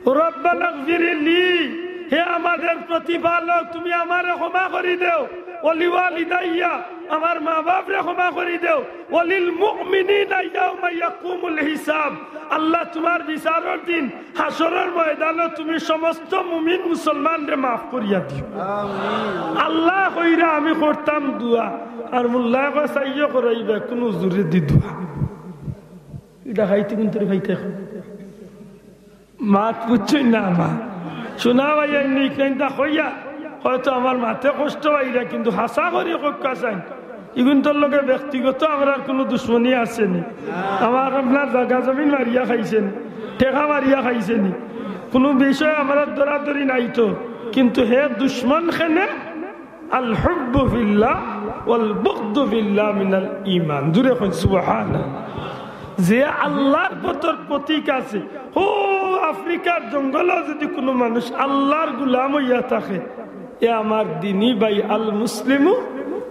রব্বানা গফিরলি, হে আমাদের প্রতিপালক, তুমি আমারে ক্ষমা করি দেও, ওয়ালিওয়ালিদাইয়া, আমার মা বাপরে ক্ষমা করি দেও, ওয়ালিল মুমিনিনা ইয়াউমা ইয়াকুমুল হিসাব।" আল্লাহ, তোমার বিচারের দিন হাশরের ময়দানে তুমি সমস্ত মুমিন মুসলমানরে মাফ করিয়া দিও। আল্লাহ কইরা আমি করতাম দোয়া, আর মোল্লায় কয়, "চাইও করাইবা, কোনো হুজুরে দি দোয়া।" এটা খাইতে কিন্তু রে খাইতে এখন। মাত বুঝছইন না আমার? শোনা ভাই, এই নিক নাইনটা কইয়া হয়তো আমার মাতে কষ্ট পাইরা, কিন্তু হাছা করি কক্কা চাইন। ইগুনতর লগে ব্যক্তিগত আমরার কোনো দুশমনি আছে নি। আমার আপনার জাগা জমিন মারিয়া খাইছে নি, টেকা মারিয়া খাইছে নি, কোনো বিষয়ে আমরার দরাদরি নাই তো, কিন্তু হে দুশমন খেনে আল হুব্বু ফিল্লাহ ওয়াল বুগদু ফিল্লাহ মিনাল ঈমান। জোরে কইন সুবহানাল্লাহ। যে আল্লাহর পথর প্রতীক আছে, ও আফ্রিকার জঙ্গলো যদি কোনো মানুষ আল্লাহর গোলাম হইয়া থাকে, এ আমার দিনী ভাই, আল মুসলিমু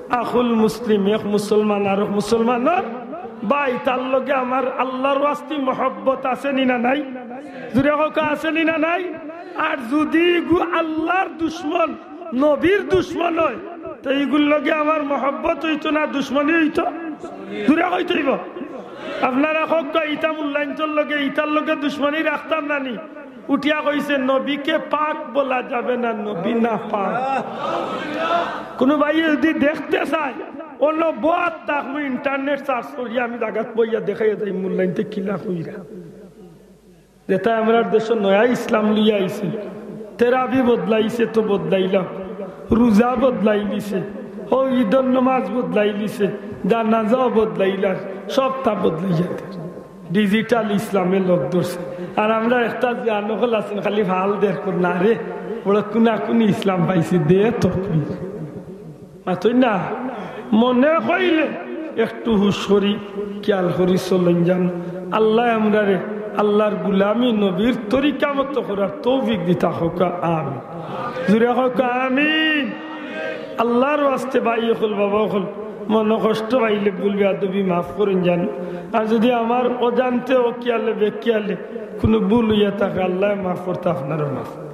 আখুল মুসলিম, এক মুসলমান আর এক মুসলমানর ভাই, তার লগে আমার আল্লাহর ওয়াস্তি মহব্বত আছে নি না নাই? জোরে কউক্কা, আছে নি না নাই? আর যদি ইগু আল্লাহর দুশমন, নবীর দুশমন হয়, তো ইগুর লগে আমার মহব্বত হইতো না, দুশমনি হইতো? জোরে কইতে হইব। আপনারা কউক্কা, ইতা মোল্লাইন্তর লগে, ইতার লগে দুশমনি রাখতাম না নি? উঠিয়া কইছে, "নবীকে পাক বলা যাবে না, নবী না পাক।" কোনো ভাই যদি দেখতে চায়, অন্য বয়াত থাক, মুই internet search করিয়া আমি জাগাত বইয়া দেখাইয়া যাই মোল্লাইন্তে কিলা কইরা। যেটা আমরার দেশো নয়া ইসলাম লইয়া আইছে, তেরাবি বদলাইছে তো বদলাইলা, রোজা বদলাই দিছে, ও ঈদর নামাজ বদলাই দিছে, জানাজাও বদলাইলা, সবটা বদলাইয়া দের। Digital ইসলামে লোক ধরছে। আর আমরা একটা যে আনকল আছেন, খালি ফাল দের কর না রে, ওরা কুনাকুনি ইসলাম পাইছে, দে তকবীর। মাতই না, মনে কইলে একটু হুশ করি, খেয়াল করি চলইন যান। আল্লায় আমরারে আল্লাহর গুলামি, নবীর তরিকা মতো করার তৌফিক দিতা কউক্কা, আমিন। জোরে কউক্কা, আমিন। আল্লাহর ওয়াস্তে ভাই অকল, বাবা অকল, মনো কষ্ট পাইলে ভুল বেয়াদবি মাফ করইন যান। আর যদি আমার অজান্তে, অখিয়ালে, বেখিয়ালে কোনো ভুল হইয়া থাকে, আল্লায় মাফ করতা, আপনারও মাফ।